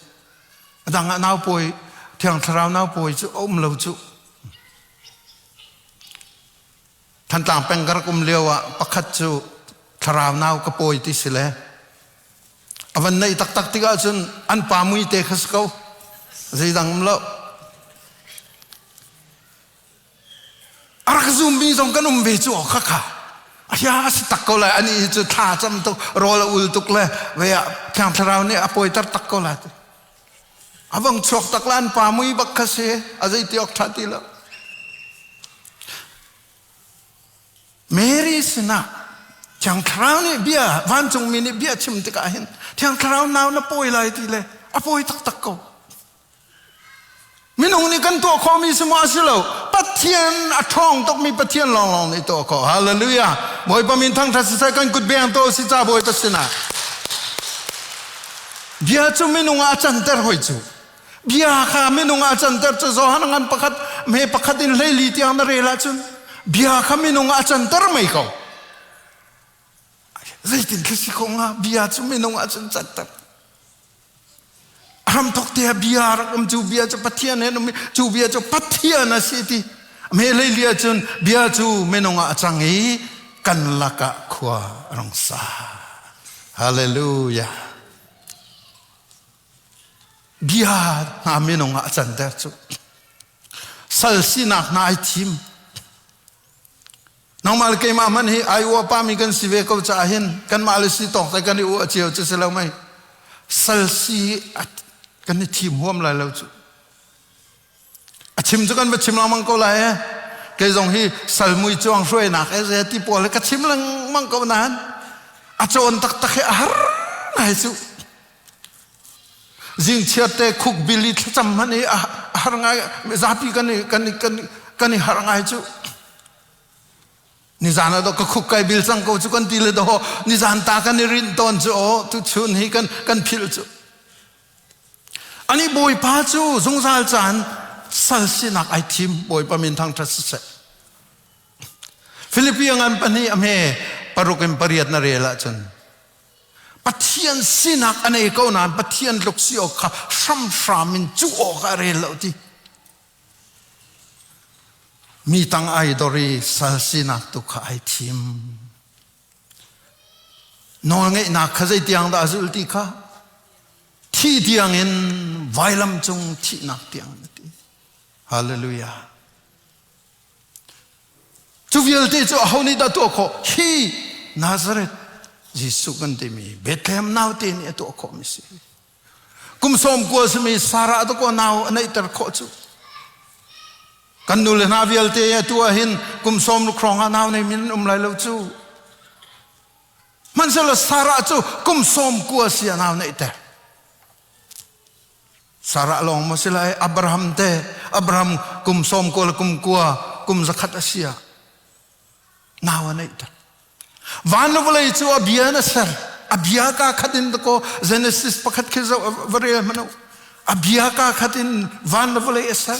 A dang ah nau pawi, Thiang Thlarau nau pawi cu a um lo cu. Thantlang peng ka rak um lio ah pakhat cu Thlarau nau ka pawi ti si le a van neih taktak tikah cun an pa mui te kha si ko. Zeidang um lo. A rak zummi zong kan um ve cu kha kha ya a si tak ko lai ani cu thla cam tuk rawl a ul tuk le ve ah thiang thlarau nih a pawiter tak ko lai a vong chuak tak la an pa mui bak kha si a zei ti awk tha ti lo. Mary sinah Thiang Thlarau nih bia vancungmi nih bia chim tikah hin Thiang Thlarau nau na pawi lai ti le a pawi taktak ko. Minung nih kan tuah khawhmi si maw a si lo. Pathian a ṭhawng tukmi Pathian lawnglawng nih tuah khawh. Hallelujah. Bawipa min thangṭhat siseh kan kut beng to si ca Bawipa sinah. Bia cu minung ah a canter hoi cu. Bia kha minung ah a canter cu Johan ngan pakhat me pakhat in hleili tiang na rel ahcun bia kha minung ah a canter mei ko. Zeitin thil si kho hnga bia cu minung ah cun canter. Hramthok te ah bia rak um cu bia cu Pathian he um cu bia cu Pathian a si ti me leilia cun bia cu minung ah a cang i kan lakah khua a rung sa. Hallelujah. Bia hna minung ah a canter cu sal sinak hna ai thim. Nangmah le keimah hmanh hi ai uah pami kan si ve ko caah hin kanmah le si tawk te kan i uah cio cu si lo mei. Sal si kan i thim huam lai lo cu. A chim cu kan va chim lengmang ko lai eh. Kei zong hi sal mui cuang hruainak eh ze ti pawl ka chim lengmang ko nain a cawn taktak hi a har ngai cu. Zingchiat te khuk bili thlacam hmanh hi a har ngai zapi kan i kan i kan kan i har ngai cu. Nizan ah ka khuk kai bil cang ko cu kan ti le do nizan ta kan i rinh tawn cu o tu chun hi kan kan philh cu. Ani Bawipa cu zungzal caan sal sinak ai thim Bawipa min thangṭhat siseh. Filipi ngan pahnih a hme paruk in pariat na rel ahcun Pathian sinak a nei ko nain Pathian tluk si awk kha hramhram in cuh awk ah a rel lo ti. Mi tang ai dor i sal sinak tu kha ai thim. Nawlngeihnak kha zeitiang dah a zulh ti kha thi tiangin vailam cung thihnak tiang a ti. Hallelujah. Cu vialte cu aho nih dah tuah khawh? Hi Nazareth Jesuh kan timi Bethlehem naute nih a tuah khawhmi si. Kum sawm kua simi Sarah dakaw nau a neihter khawh cu. Kan nu le hna vialte atu ah hin kum sawm ruk hrawng ah nau nei min um lai lo cu. Hmanhsehlaw Sarah cu kum sawm kua si a nau neihter. Sarah lawng maw si lai Abraham te Abraham kum sawm kua le kum kua kum zakhat a si ah nau a neihter. Van le vawlei cu a bia in a ser. A bia ka khat in ko Genesis pakhat khi zoh va rel hmanh u. A bia ka khat in van le vawlei a ser.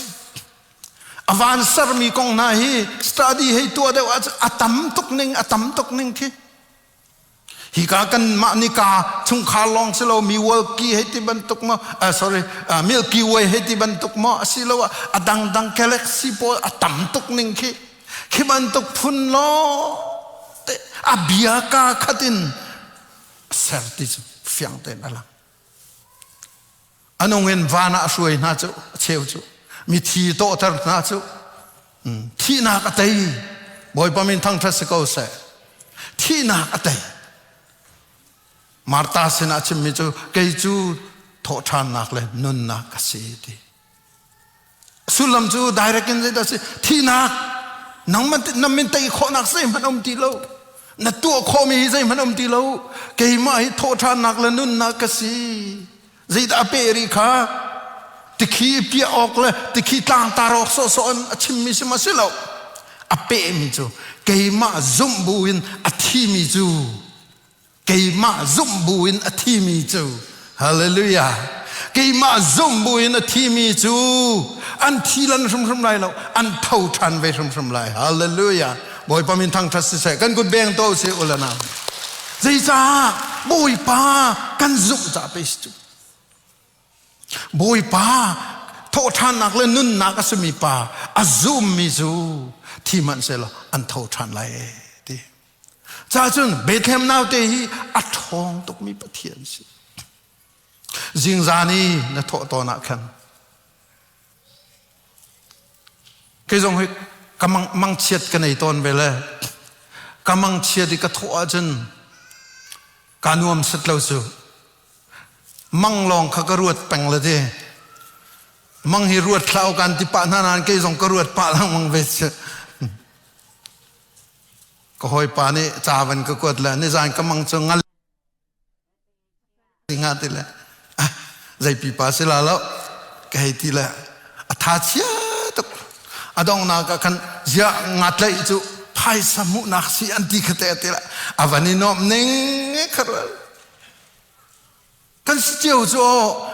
A van sermi kong hna hi study hei tuah deuh ah a tam tuk ning a tam tuk ning khi. Hika kan mah nika chungkhar lawng si lo mi Milky hei ti bantuk maw sorry Milky Way hei ti bantuk maw asiloah a dangdang galaxy pawl a tam tuk ning khi khi bantuk phun law te a bia ka khat in ser ti cu fiang tein a lang. A nung in van ah a hruai hna cu a cheu cu mithi tawhter hna cu thihnak a tei. Bawipa min thangṭhat si ko seh. Thihnak a tei. Martha sinah a chimmi cu kei cu thawhṭhannak le nunnak ka si ti. Sullam cu direct in zeidah si thihnak nangman na min tei khawhnak zeihmanh um ti lo na tuah khawhmi hi zeihmanh um ti lo keimah hi thawhṭhannak le nunnak ka si zeidah a peh rih kha tikhi piah awk le tikhi tlangtar awk sawhsawh in a chimmi si ma si lo a pehmi cu keimah zumh buin a thimi cu keimah zumh buin a thimi cu. Hallelujah. Keimah zumh buin a thimi cu an thi lan hrimhrim lai lo, an tho ṭhan ve hrimhrim lai. Hallelujah. Bawipa min thangṭhat siseh. Kan kut beng to si ulana. Zeicah Bawipa kan zumh ca pe si cu. Bawipa thawhṭhannak le nunnak a simi pa a zummi cu thi hmanhsehlaw an tho ṭhan lai ti. Ca cun Bethlehem naute hi a ṭhawng tukmi Pathian si. Zingzan i na thawh tawn ah khan kei zong hi ka mang, mangchiat ka nei tawn ve le ka mangchiat i ka thawh ahcun ka nuam set lo cu mang lawng kha ka ruat peng le ti mang hi ruat thlau kan ti pah hna nain kei zong ka ruat pah lengmang ve si ka hawipa nih ca van ka kuat le nizan ka mang cu ngal nga ti le ah zei pipa si la lo ka hei ti le a tha chia tuk a donghnak ah khan ziah nga tlaih cu phaisa hmuhnak si an ti kha te ti le a van i nuamh ning kha rual kan si cio cu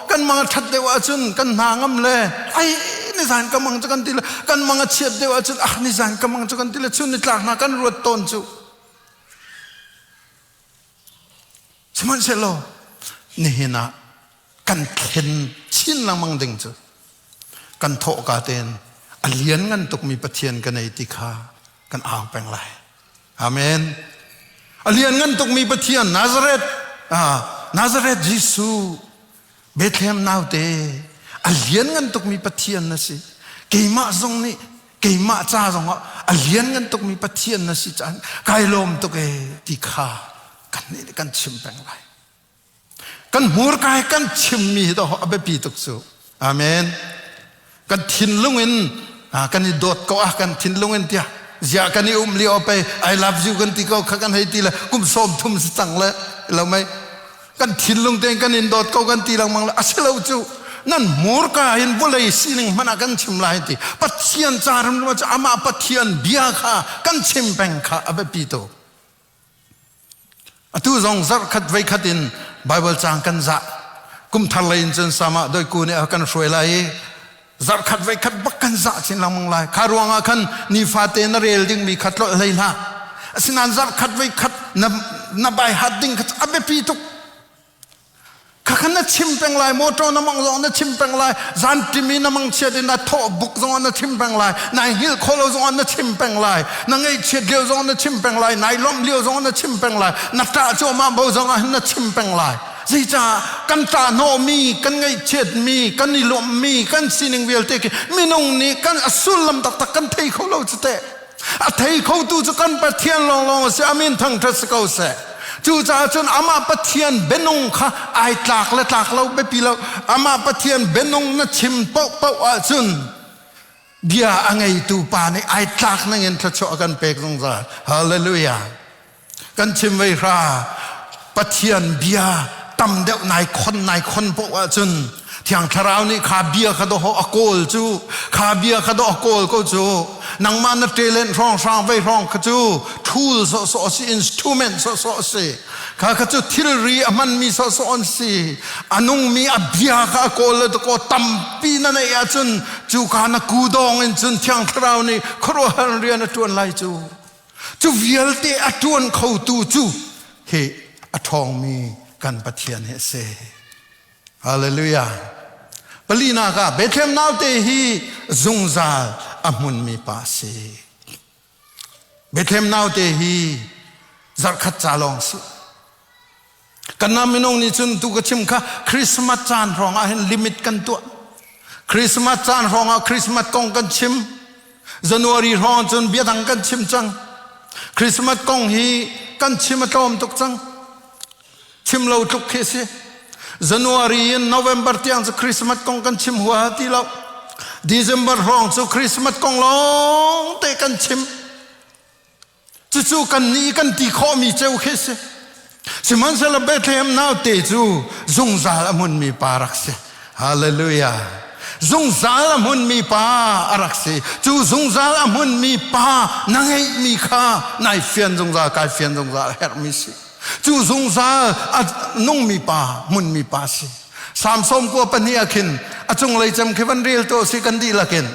kan mang a ṭhat deuh ahcun kan hna ngam le ai nizan ka mang cu kan ti le kan mang a chiat deuh ahcun ah nizan ka mang cu kan ti le chun nitlak hna kan ruat tawn cu sihmanhsehlaw nihin ah kan thlen chin lengmang ding cu kan thawhka tein a lian ngan tukmi Pathian ka nei ti kha kan au peng lai Amen. A lianngan tukmi Pathian Nazareth, ah, Nazareth Jesuh, Bethlehem naute, a lianngan tukmi Pathian na si. Keimah zong nih, keimah ca zong ah a lianngan tukmi Pathian na si caan kai lawm tuk e ti kha kan nih kan chim peng lai. Kan hmurka he kan chimmi hi a biapi tuk cu. Amen. Kan thinlung in kan i dawt ko ah kan thinlung in tiah ziah kan i um lio pei I love you kan ti ko kha kan hei ti le kum sawm thum si cang le lo mei kan thinlung tein kan in dawt ko kan ti lengmang le a si lo cu nan hmurka in vawlei sining hmanh ah kan chim lai ti Pathian ca ram cu amah Pathian bia kha kan chim peng kha a biapi tuk. Atu zong zarhkhat voikhat in Bible caang kan zah. Kum thar lei in cun sama doiku nih a kan hruai lai i zarhkhat voikhat bak kan zah chin lengmang lai. Kha ruangah khan nifate na rel dingmi kha tlolh hlei hlah. Asinain zarhkhat voikhat na, na bai hat ding kha a biapi tuk. Khakha na chim peng lai, motor na mang zong na chim peng lai, zan timi na mang chiat in na thawh buk zong na chim peng lai, nai hngilh kho lo zong na chim peng lai, na ngaihchiat lio zong na chim peng lai, nai lawmh lio zong na chim peng lai, na ṭah cuahmah bo zong ah na chim peng lai. Zeicah kan ṭah hnawhmi, kan ngaihchiatmi, kan i lawmhmi, kan sining vialte khi minung nih kan a sullam taktak kan thei kho lo cu teh. A thei khotu cu kan Pathian lawnglawng a si. Amin thangṭhat si ko seh. Cucaah cun amah Pathian bianung kha ai tlak le tlak lo biapi lo. Amah Pathian bianung na chim paohpaoh ahcun bia a ngeitu pa nih ai tlak ningin thluachuah a kan pek zungzal. Hallelujah. Kan chim vei hra Pathian bia tam deuh nai khon nai khon poh ahcun Thiang Thlarau nih kha bia kha dawh a kawl cu kha bia kha dawh a kawl ko cu nangmah na talent hrawng hrang vei hrawng kha cu tool sawhsawh si instrument sawhsawh si kha kha cu thilri a hmanmi sawhsawh an si a nungmi a bia kha a kawl le ko tampi na neih ahcun cu ka na kudawng in cun Thiang Thlarau nih khuaruahhar rian a ṭuan lai cu Cu vialte a ṭuan khotu cu hi a ṭhawngmi kan Pathian hi a si. Hallelujah. Palinak ah Bethlehem naute hi zungzal a hmunmi pa a si. Bethlehem naute hi zarhkhat ca lawng si. Kan ram minung nih cun tu ka chim kha Christmas caan hrawng ah hin limit kan tuah. Christmas caan hrawng ah Christmas kong kan chim. January hrawng cun bia dang kan chim cang. Christmas kong hi kan chim a tlawm tuk cang. Chim lo tluk khi si. January in November tiang cu Christmas kong kan chim huaha ti lo. December hrawng cu Christmas kong lawng te kan chim. Cucu kan nih kan ti khawhmi ceu khi si. Sihmanhsehlaw Bethlehem naute cu zungzal a hmunmi pa rak si. Hallelujah. Zungzal a hmunmi pa a rak si. Cu zungzal a hmunmi pa na ngeihmi kha nai fian zungzal, kai fian zungzal a herhmi si. Cu zungzal a nungmi pa, hmunmi pa si. Salm 12 ah khin a cunglei cem khi van rel to si kan dihlak in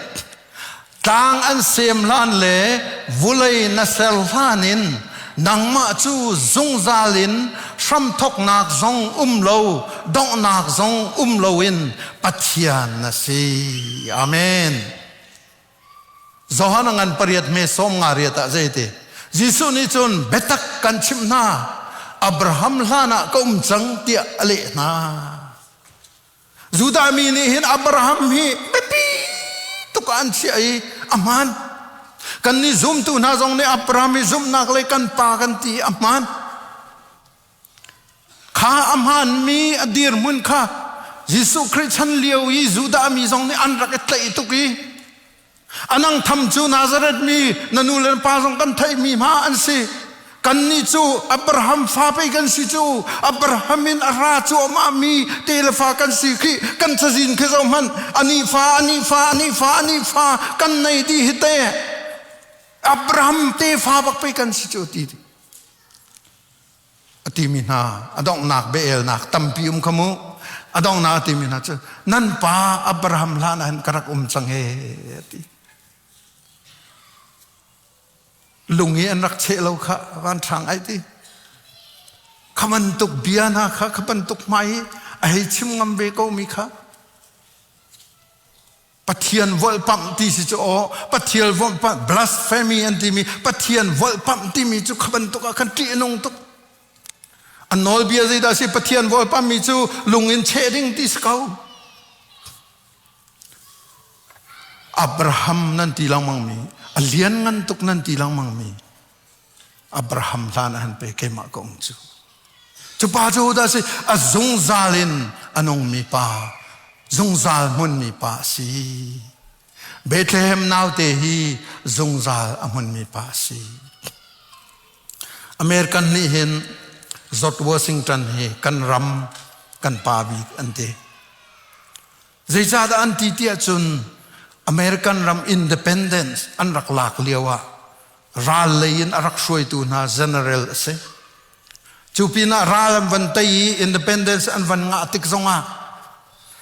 tlang an sem hlan le vulei na ser hlan in nangmah cu zungzal in hramthoknak zong um lo donghnak zong um loin Pathian na si. Amen. Johan a ngan pariat hme sawm nga riat ah zeiti Jesuh nih cun biatak kan chimh hna Abraham hlan ah ka um cang tiah a leh hna. Judah mi nih hin Abraham hi biapi tuk ah an chiah i a hmaan. Kan nih zumtu hna zong nih Abraham hi zumhnak le kan pa kan ti i a hmaan. Kha a hmaanmi a dirhmun kha Jesuh Khrih chan lio i Judah mi zong nih an rak i tlaih tuk i a nang tham cu Nazareth mi na nu le na pa zong kan theihmi hma an si. Kannih cu Abraham fa pei kan si cu Abraham in a ra cuahmah mi te le fa kan si khi kan cazin khi zoh hmanh ani fa ani fa ani fa ani fa kan nei dih hi te Abraham tefa bak pei kan si cu ti a timi hna a donghnak biaelnak tampi um kha mu a donghnak a timi hna cu nan pa Abraham hlan ah hin ka rak um cang he a ti lung i an rak cheh lo kha van ṭhang ai ti kha bantuk bia hna kha kha bantuk hmai i a hei chim ngam ve ko mi kha Pathian volhpamh ti si cu aw Pathian volhpamh blasphemy an timi Pathian volhpamh timi cu kha bantuk ah khan ṭih a nung tuk an nawlbia zeidah si Pathian volhpamh mi cu lung in cheh ding ti si ko Abraham nan ti lengmang mi a lian ngan tuk nan ti lengmang mi Abraham hlan ah han pe keimah ka um cu cu pa cu dah si a zungzal in a nungmi pa zungzal hmunmi pa a si Bethlehem naute hi zungzal a hmunmi pa a si American nih hin George Washington hi kan ram kan pa bik an ti Zeicahdah an ti tiah cun American ram independence an rak lak lio ah ral lei in a rak hruaitu hna general a si. Cu pinah ral an van tei i independence an van ngah tik zongah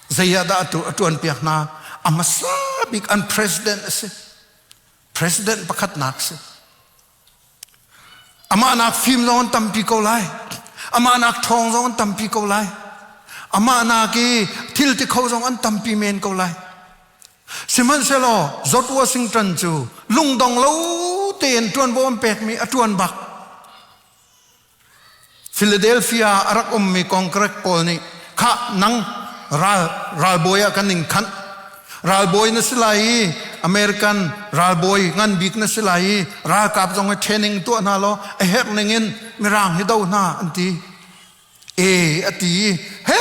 zei ah dah a ṭuan piak hna? A hmasa bik an president a si. President pakhatnak a si. Amah nak fim zong an tampi ko lai. Amah nak ṭhawng zong an tampi ko lai. Amah nak i thil ti kho zong an tampi men ko lai. Sihmanhsehlaw George Washington cu lungdong lo tein ṭuanvo an pekmi a ṭuan bak. Philadelphia a rak ummi Congress pawl nih khah nang ral ralbawi ah kan in khanh ralbawi na si lai i American ralbawi ngan bik na si lai i ralkap zong hi training tuah hna law a herh ning in mirang hi do hna an ti e a ti i he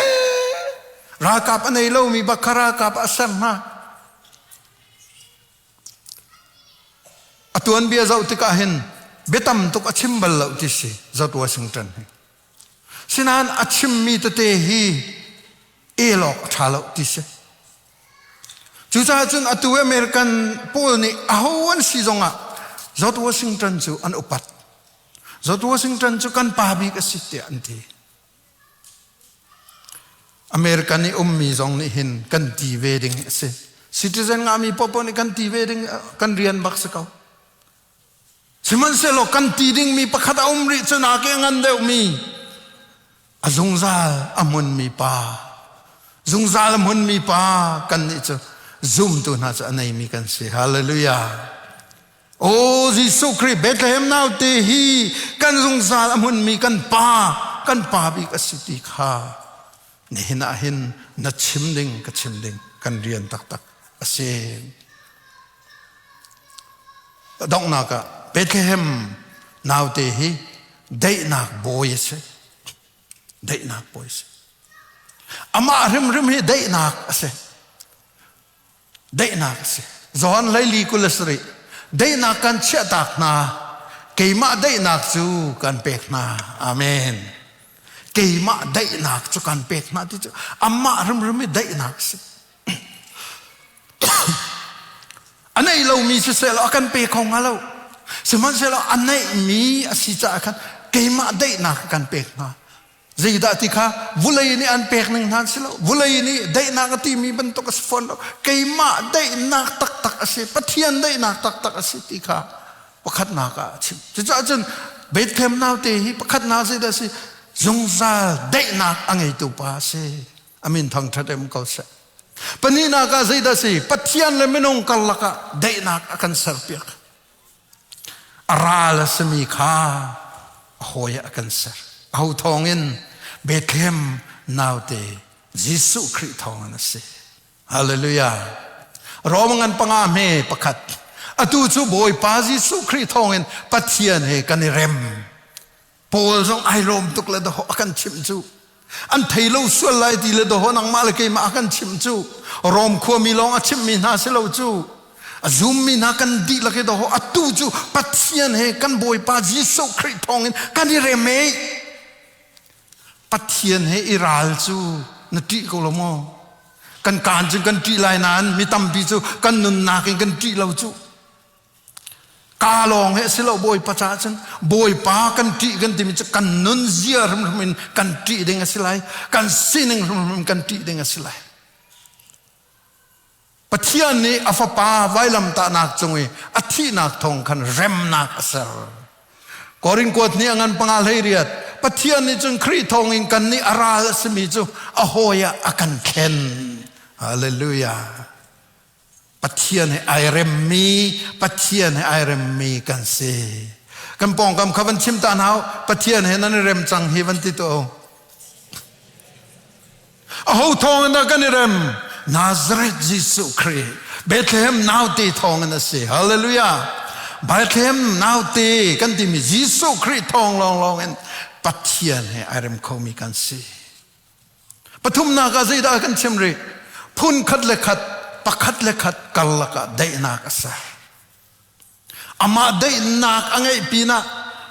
ralkap a nei lomi bak kha ralkap a ser hna A tuanbia zoh tikah hin biatam tuk a chim bal lo ti si George Washington hi. Sinain a chimmi tete hi el awk a ṭha lo ti si. Cucaah cun atu American pawl nih aho an si zongah George Washington cu an upat. George Washington cu kan pa bik a si tiah an ti. American i ummi zong nih hin kan ti ve ding a si. Citizen ngahmi popo nih kan ti ve ding kan rian bak si ko. Sihmanhsehlaw kan ti dingmi pakhat a um rih cu nak i a ngan deuhmi a zungzal a hmunmi pa zungzal a hmunmi pa kan nih cu zumtu hna cu a neimi kan si. Hallelujah. Aw Jesuh Khrih Bethlehem naute hi kan zungzal a hmunmi kan pa kan pa bik a si ti kha nihin ah hin na chim ding ka chim ding kan rian taktak a si. Donghnak ah Bethlehem naute hi daihnak bawi a si. Daihnak bawi a si. Amah hrimhrim hi daihnak a si. Daihnak a si. Johan hleili 27. Daihnak kan chiahtak hna. Keimah daihnak cu kan pek hna. Amen. Keimah daihnak cu kan pek hna ti cu amah hrimhrim i daihnak a si. A neih lomi siseh law a kan pe kho hnga lo. Sihmanhsehlaw a neihmi a si caah khan Keimah daihnak kan pek hna. Zeidah ti kha vulei nih an pek ning hna si lo. Vulei nih daihnak a timi bantuk a si fawn lo. Keimah daihnak taktak a si. Pathian daihnak taktak a si ti kha pakhatnak ah a chim. Cucaah cun Bethlehem naute hi pakhatnak zeidah a si? Zungzal daihnak a ngeitu pa a si. A min thangṭhat em ko seh. Pahnihnak ah zeidah a si? Pathian le minung karlak ah daihnak a kan serpiak. A ral a simi kha a hawi ah a kan ser. Aho thawngin? Bethlehem naute Jesuh Khrih thawngin a si. Hallelujah. Rom ngan panga hme pakhat. Atu cu Bawipa Jesuh Khrih thawngin Pathian he kan i rem. Paul zong ai lawm tuk le dawh a kan chimh cu. An thei lo sual lai ti le dawh nangmah le keimah a kan chimh cu. Rom khuami lawng a chimhmi hna si lo cu. A zummi hna kan dihlak i dawh atu cu Pathian he kan Bawipa Jesuh Khrih thawngin kan i rem ei. Pathian he i ral cu na ṭih ko lo maw? Kan kaan cu kan ṭih lai nain mi tampi cu kan nunnak in kan ṭih lo cu. Ka lawng he si lo Bawipa caah cun Bawipa kan ṭih kan timi cu kan nun zia hrimhrim in kan ṭih ding a si lai. Kan sining hrimhrim in kan ṭih ding a si lai. Pathian nih a fapa vailamtahnak cung i a thihnak thawng khan remnak a ser. Korin kuat nih a ngan panga hlei riat. Pathian nih cun Khrih thawng in kan nih a ral a simi cu a hawi ah a kan thlen. Hallelujah. Pathian he ai remmi, Pathian he ai remmi kan si. Kan pawngkam kha van chim ta hna Pathian he nan i rem cang hi van ti to. Aho thawng in dah kan i rem? Nazareth Jesuh Khrih. Bethlehem naute thawng in a si. Hallelujah. Bethlehem naute kan timi Jesuh Khrih thawng lawnglawng in Pathian he ai rem khomi kan si. Pathumnak ah zeidah kan chim rih? Phun khat le khat, pakhat le khat karlak ah daihnak a ser. Amah daihnak a ngeih pinah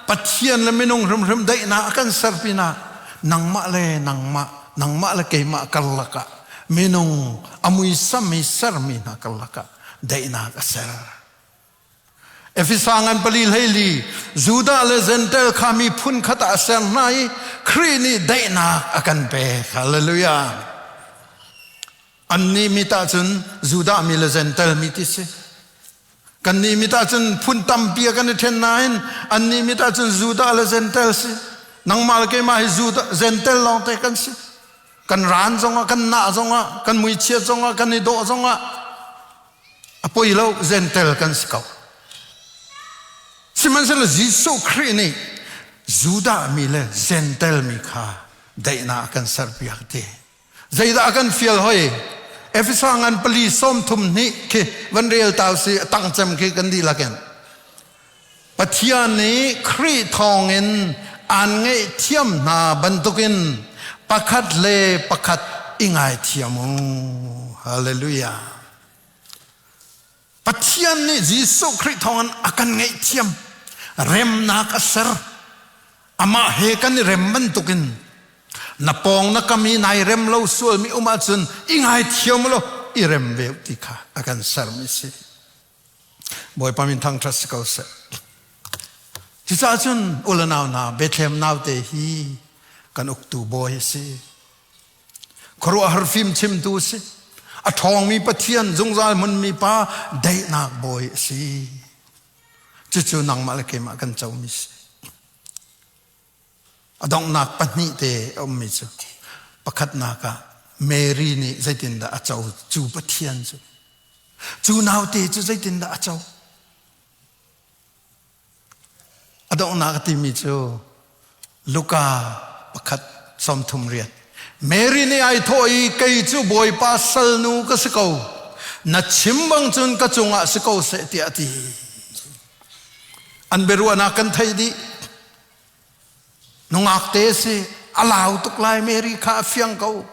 Pathian le minung hrimhrim daihnak a kan ser pinah nangmah le nangmah, nangmah le keimah karlak ah minung a muisam i sermi hna karlak ah daihnak a ser. Efesa ngan pali hleili Judah le Gentile kha miphun khat ah a ser hna i Khrih nih daihnak a kan pek. Hallelujah. Annih mit ahcun Judah mi le Gentile mi ti si. Kannih mit ahcun phun tampi a kan i ṭhen nain annih mit ahcun Judah le Gentile si. Nangmah le keimah hi Judah Gentile lawngte kan si. Kan ran zongah, kan nah zongah, kan muichiat zongah, kan i dawh zongah a poi lo Gentile kan si ko. Sihmanhsehlaw Jesuh Khrih nih Judah mi le Gentile mi kha daihnak a kan serpiak ti. Zeidah a kan fial hoi? Efesa ngan pali sawm thum hnih khi van rel ta si a tang cem khi kan dihlak in. Pathian nih Khrih thawngin aan ngaihthiam hna bantukin pakhat le pakhat i ngaithiam u. Hallelujah. Pathian nih Jesuh Khrih thawngin a kan ngaihthiam. Remnak a ser. Amah he kan i rem bantukin na pawng na kam i nai rem lo sualmi um ahcun i ngaithiam law i rem ve ti kha a kan sermi si. Bawipa min thangṭhat si ko seh. Cucaah cun u le nau hna Bethlehem naute hi kan uktu bawi a si. Khuaruahhar fim chimtu a si. A ṭhawngmi Pathian zungzal hmunmi pa daihnak bawi a si. Cucu nangmah le keimah kan comi si. A donghnak pahnih te a ummi cu pakhatnak ah Mary nih zeitindah a co cu Pathian cu cu naute cu zeitindah a co a donghnak a timi cu Luka pakhat 38 Mary nih ai thawh i kei cu Bawipa salnu ka si ko na chim bang cun ka cungah si ko seh tiah a ti an biaruahnak kan theih dih Nungak te si a lau tuk lai Mary kha a fiang ko.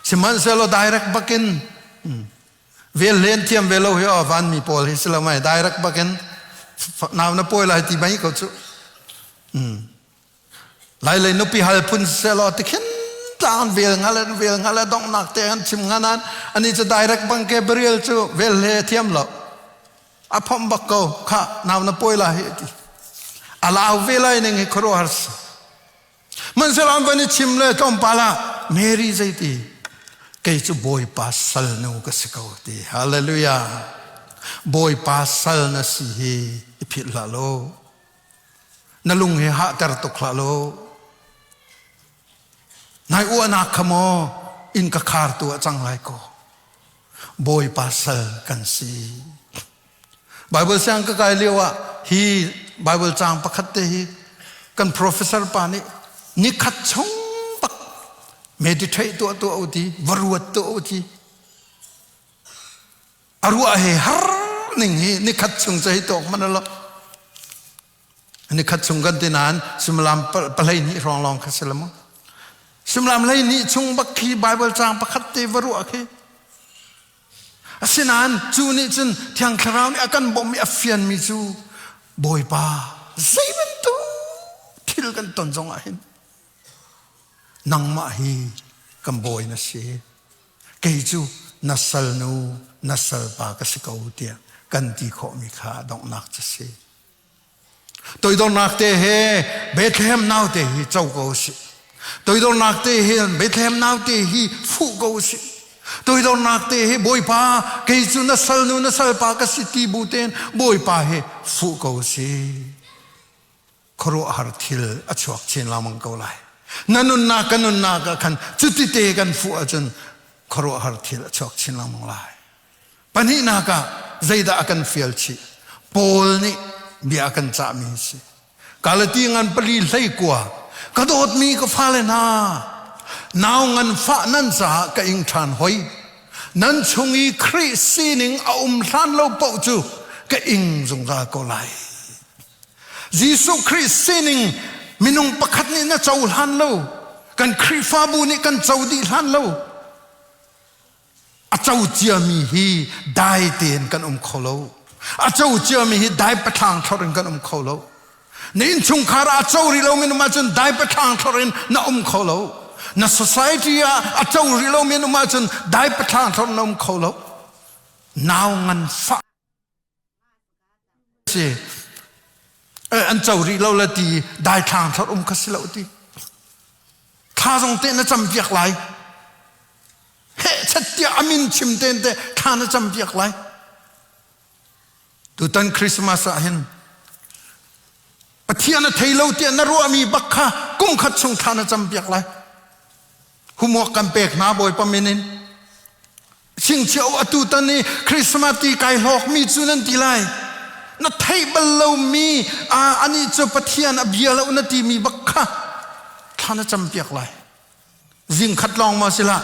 Sihmanhsehlaw direct bakin vel len thiam ve lo hi aw vanmi pawl hi si lo mai direct bakin nau na pawi lai ti mai ko cu. Lai lei nupi hal phun selaw tikhin tlang vel ngal an vel ngal a donghnak te an chim nganan ani cu direct bang ke burial cu vel he thiam lo. A phomh bak ko. Khah, nau na pawi lai hi a ti. A lau ve lai ning hi khuaruahhar si. Hmanhsehlaw an van i chim le tlawmpal ah Mary zeiti kei cu Bawipa salnu ka si ko ti. Hallelujah. Bawipa sal na si hi i philh hlah law. Na lung hi hahter tuk hlah law. Nai uahnak kha maw inn ka khartu ah cang lai ko. Bawipa sal kan si. Bible siang ka kai lio ah hi Bible caang pakhat te hi kan professor pa nih nikhat chung bak meditate tuah tuah u ti va ruat tuah u ti a ruah he har ning hi nikhat chung cu hei tawk man lo nikhat chung kan ti nain suimilam pahlei hnih hrawng lawng kha si lo mu suimilam hlei hnih chung bak khi Bible caang pakhat te va ruah khi Asinain cu nih cun Thiang Thlarau nih a kan bawmh i a fianmi cu Bawipa zei bantuk thil kan ton zong ah hin nangmah hi kan bawi na si. Kei cu na salnu, na salpa ka si ko tiah kan ti khawhmi kha donghnak cu si. Toidornak te he Bethlehem naute hi co ko usih. Toidornak te he Bethlehem naute hi fuh ko usih. Toidornak te he Bawipa kei cu na salnu na salpa ka si ti bu tein Bawipa he fuh ko usih. Khuaruahhar thil a chuak chin lengmang ko lai. Na nunnak ka nunnak ah khan cuti te kan fuh ahcun khuaruahhar thil a chuak chin lengmang lai. Pahnihnak ah zeidah a kan fial chih? Paul nih bia a kan cahmi a si. Galati ngan pali hlei kua ka dawtmi ka fale hna nau ngan fah nan caah ka ing ṭhan hoi. Nan chung i Khrih sining a um hlan lo paoh cu ka ing zungzal ko lai. Jesuh Khrih sining minung pakhat nih na cohlan lo, kan Khrihfabu nih kan co dih hlan lo, A co ciami hi dai tein kan um kho lo. A co ciami hi dai pathlang thlor in kan um kho lo. Na innchungkhar ah a co rih lomi um ahcun dai pathlang thlor in na um kho lo. Na society ah a co rih lomi um ahcun dai pathlang thlor in na um kho lo. Nau ngan fah si an co rih lo le ti daithlang thlor um kha si lo ti thla zong te na cam piak lai heh chat tiah amin chim ten te thla na cam piak lai tutan Christmas ah hin Pathian a thei lo tiah na ruahmi bak kha kum khat chung thla na cam piak lai Homework kan pek hna Bawipa min in. Chingchiah atu tan i Christmas ti kai hlawkmi cu nan ti lai. Na theih bal lomi anih cu Pathian a bia lo na timi bak kha thla na cam piak lai. Zing khat lawng ma sila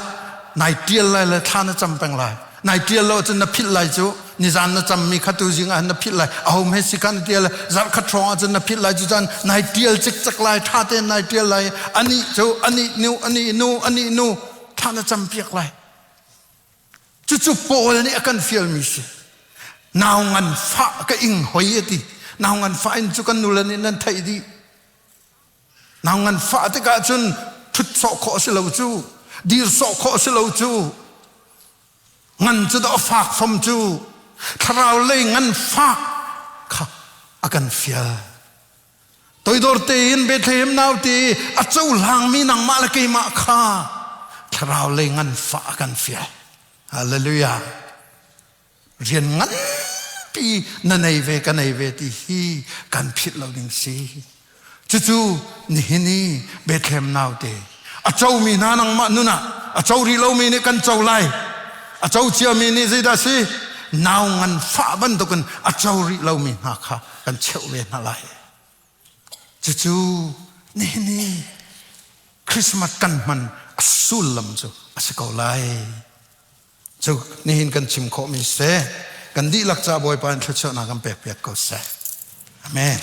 nai tial lai le thla na cam peng lai. Nai tial lo cun na philh lai cu nizan na cammi kha tu zing ah na philh lai ahom he si kha na tial zarh khat hrawng ah cun na philh lai cu cun nai tial cikcek lai tha tein nai tial lai ani cu ani nu ani nu ani nu thla na cam piak lai cucu Paul nih a kan fialmi si nau ngan fah ka ing hoi ati nau ngan fah in cu kan nule nih nan theih dih Nau nganfah tikah cun ṭhut sawh khawh a si lo cu, dir sawh khawh a si lo cu, ngan cu dawh a fak fom cu, thlarau lei nganfah kha a kan fial. Toidor tein Bethlehem naute a cohlangmi nangmah le keimah kha thlarau lei nganfah a kan fial. Hallelujah. Rian nganpi na nei ve ka nei ve ti hi kan philh lo ding si. Cucu nihin i Bethlehem naute a comi hna nangmah nun ah a co rih lomi nih kan co lai. A co ciami nih zeidah si? Nau ngan fah bantukin a co rih lomi hna kha kan cheuh ve hna lai. Cucu nihin i Christmas kan hman a sullam cu a si ko lai. Cu nihin kan chim khawhmi seh kan dihlak ca Bawipa in thluachuahnak kan pek piak ko seh. Amen.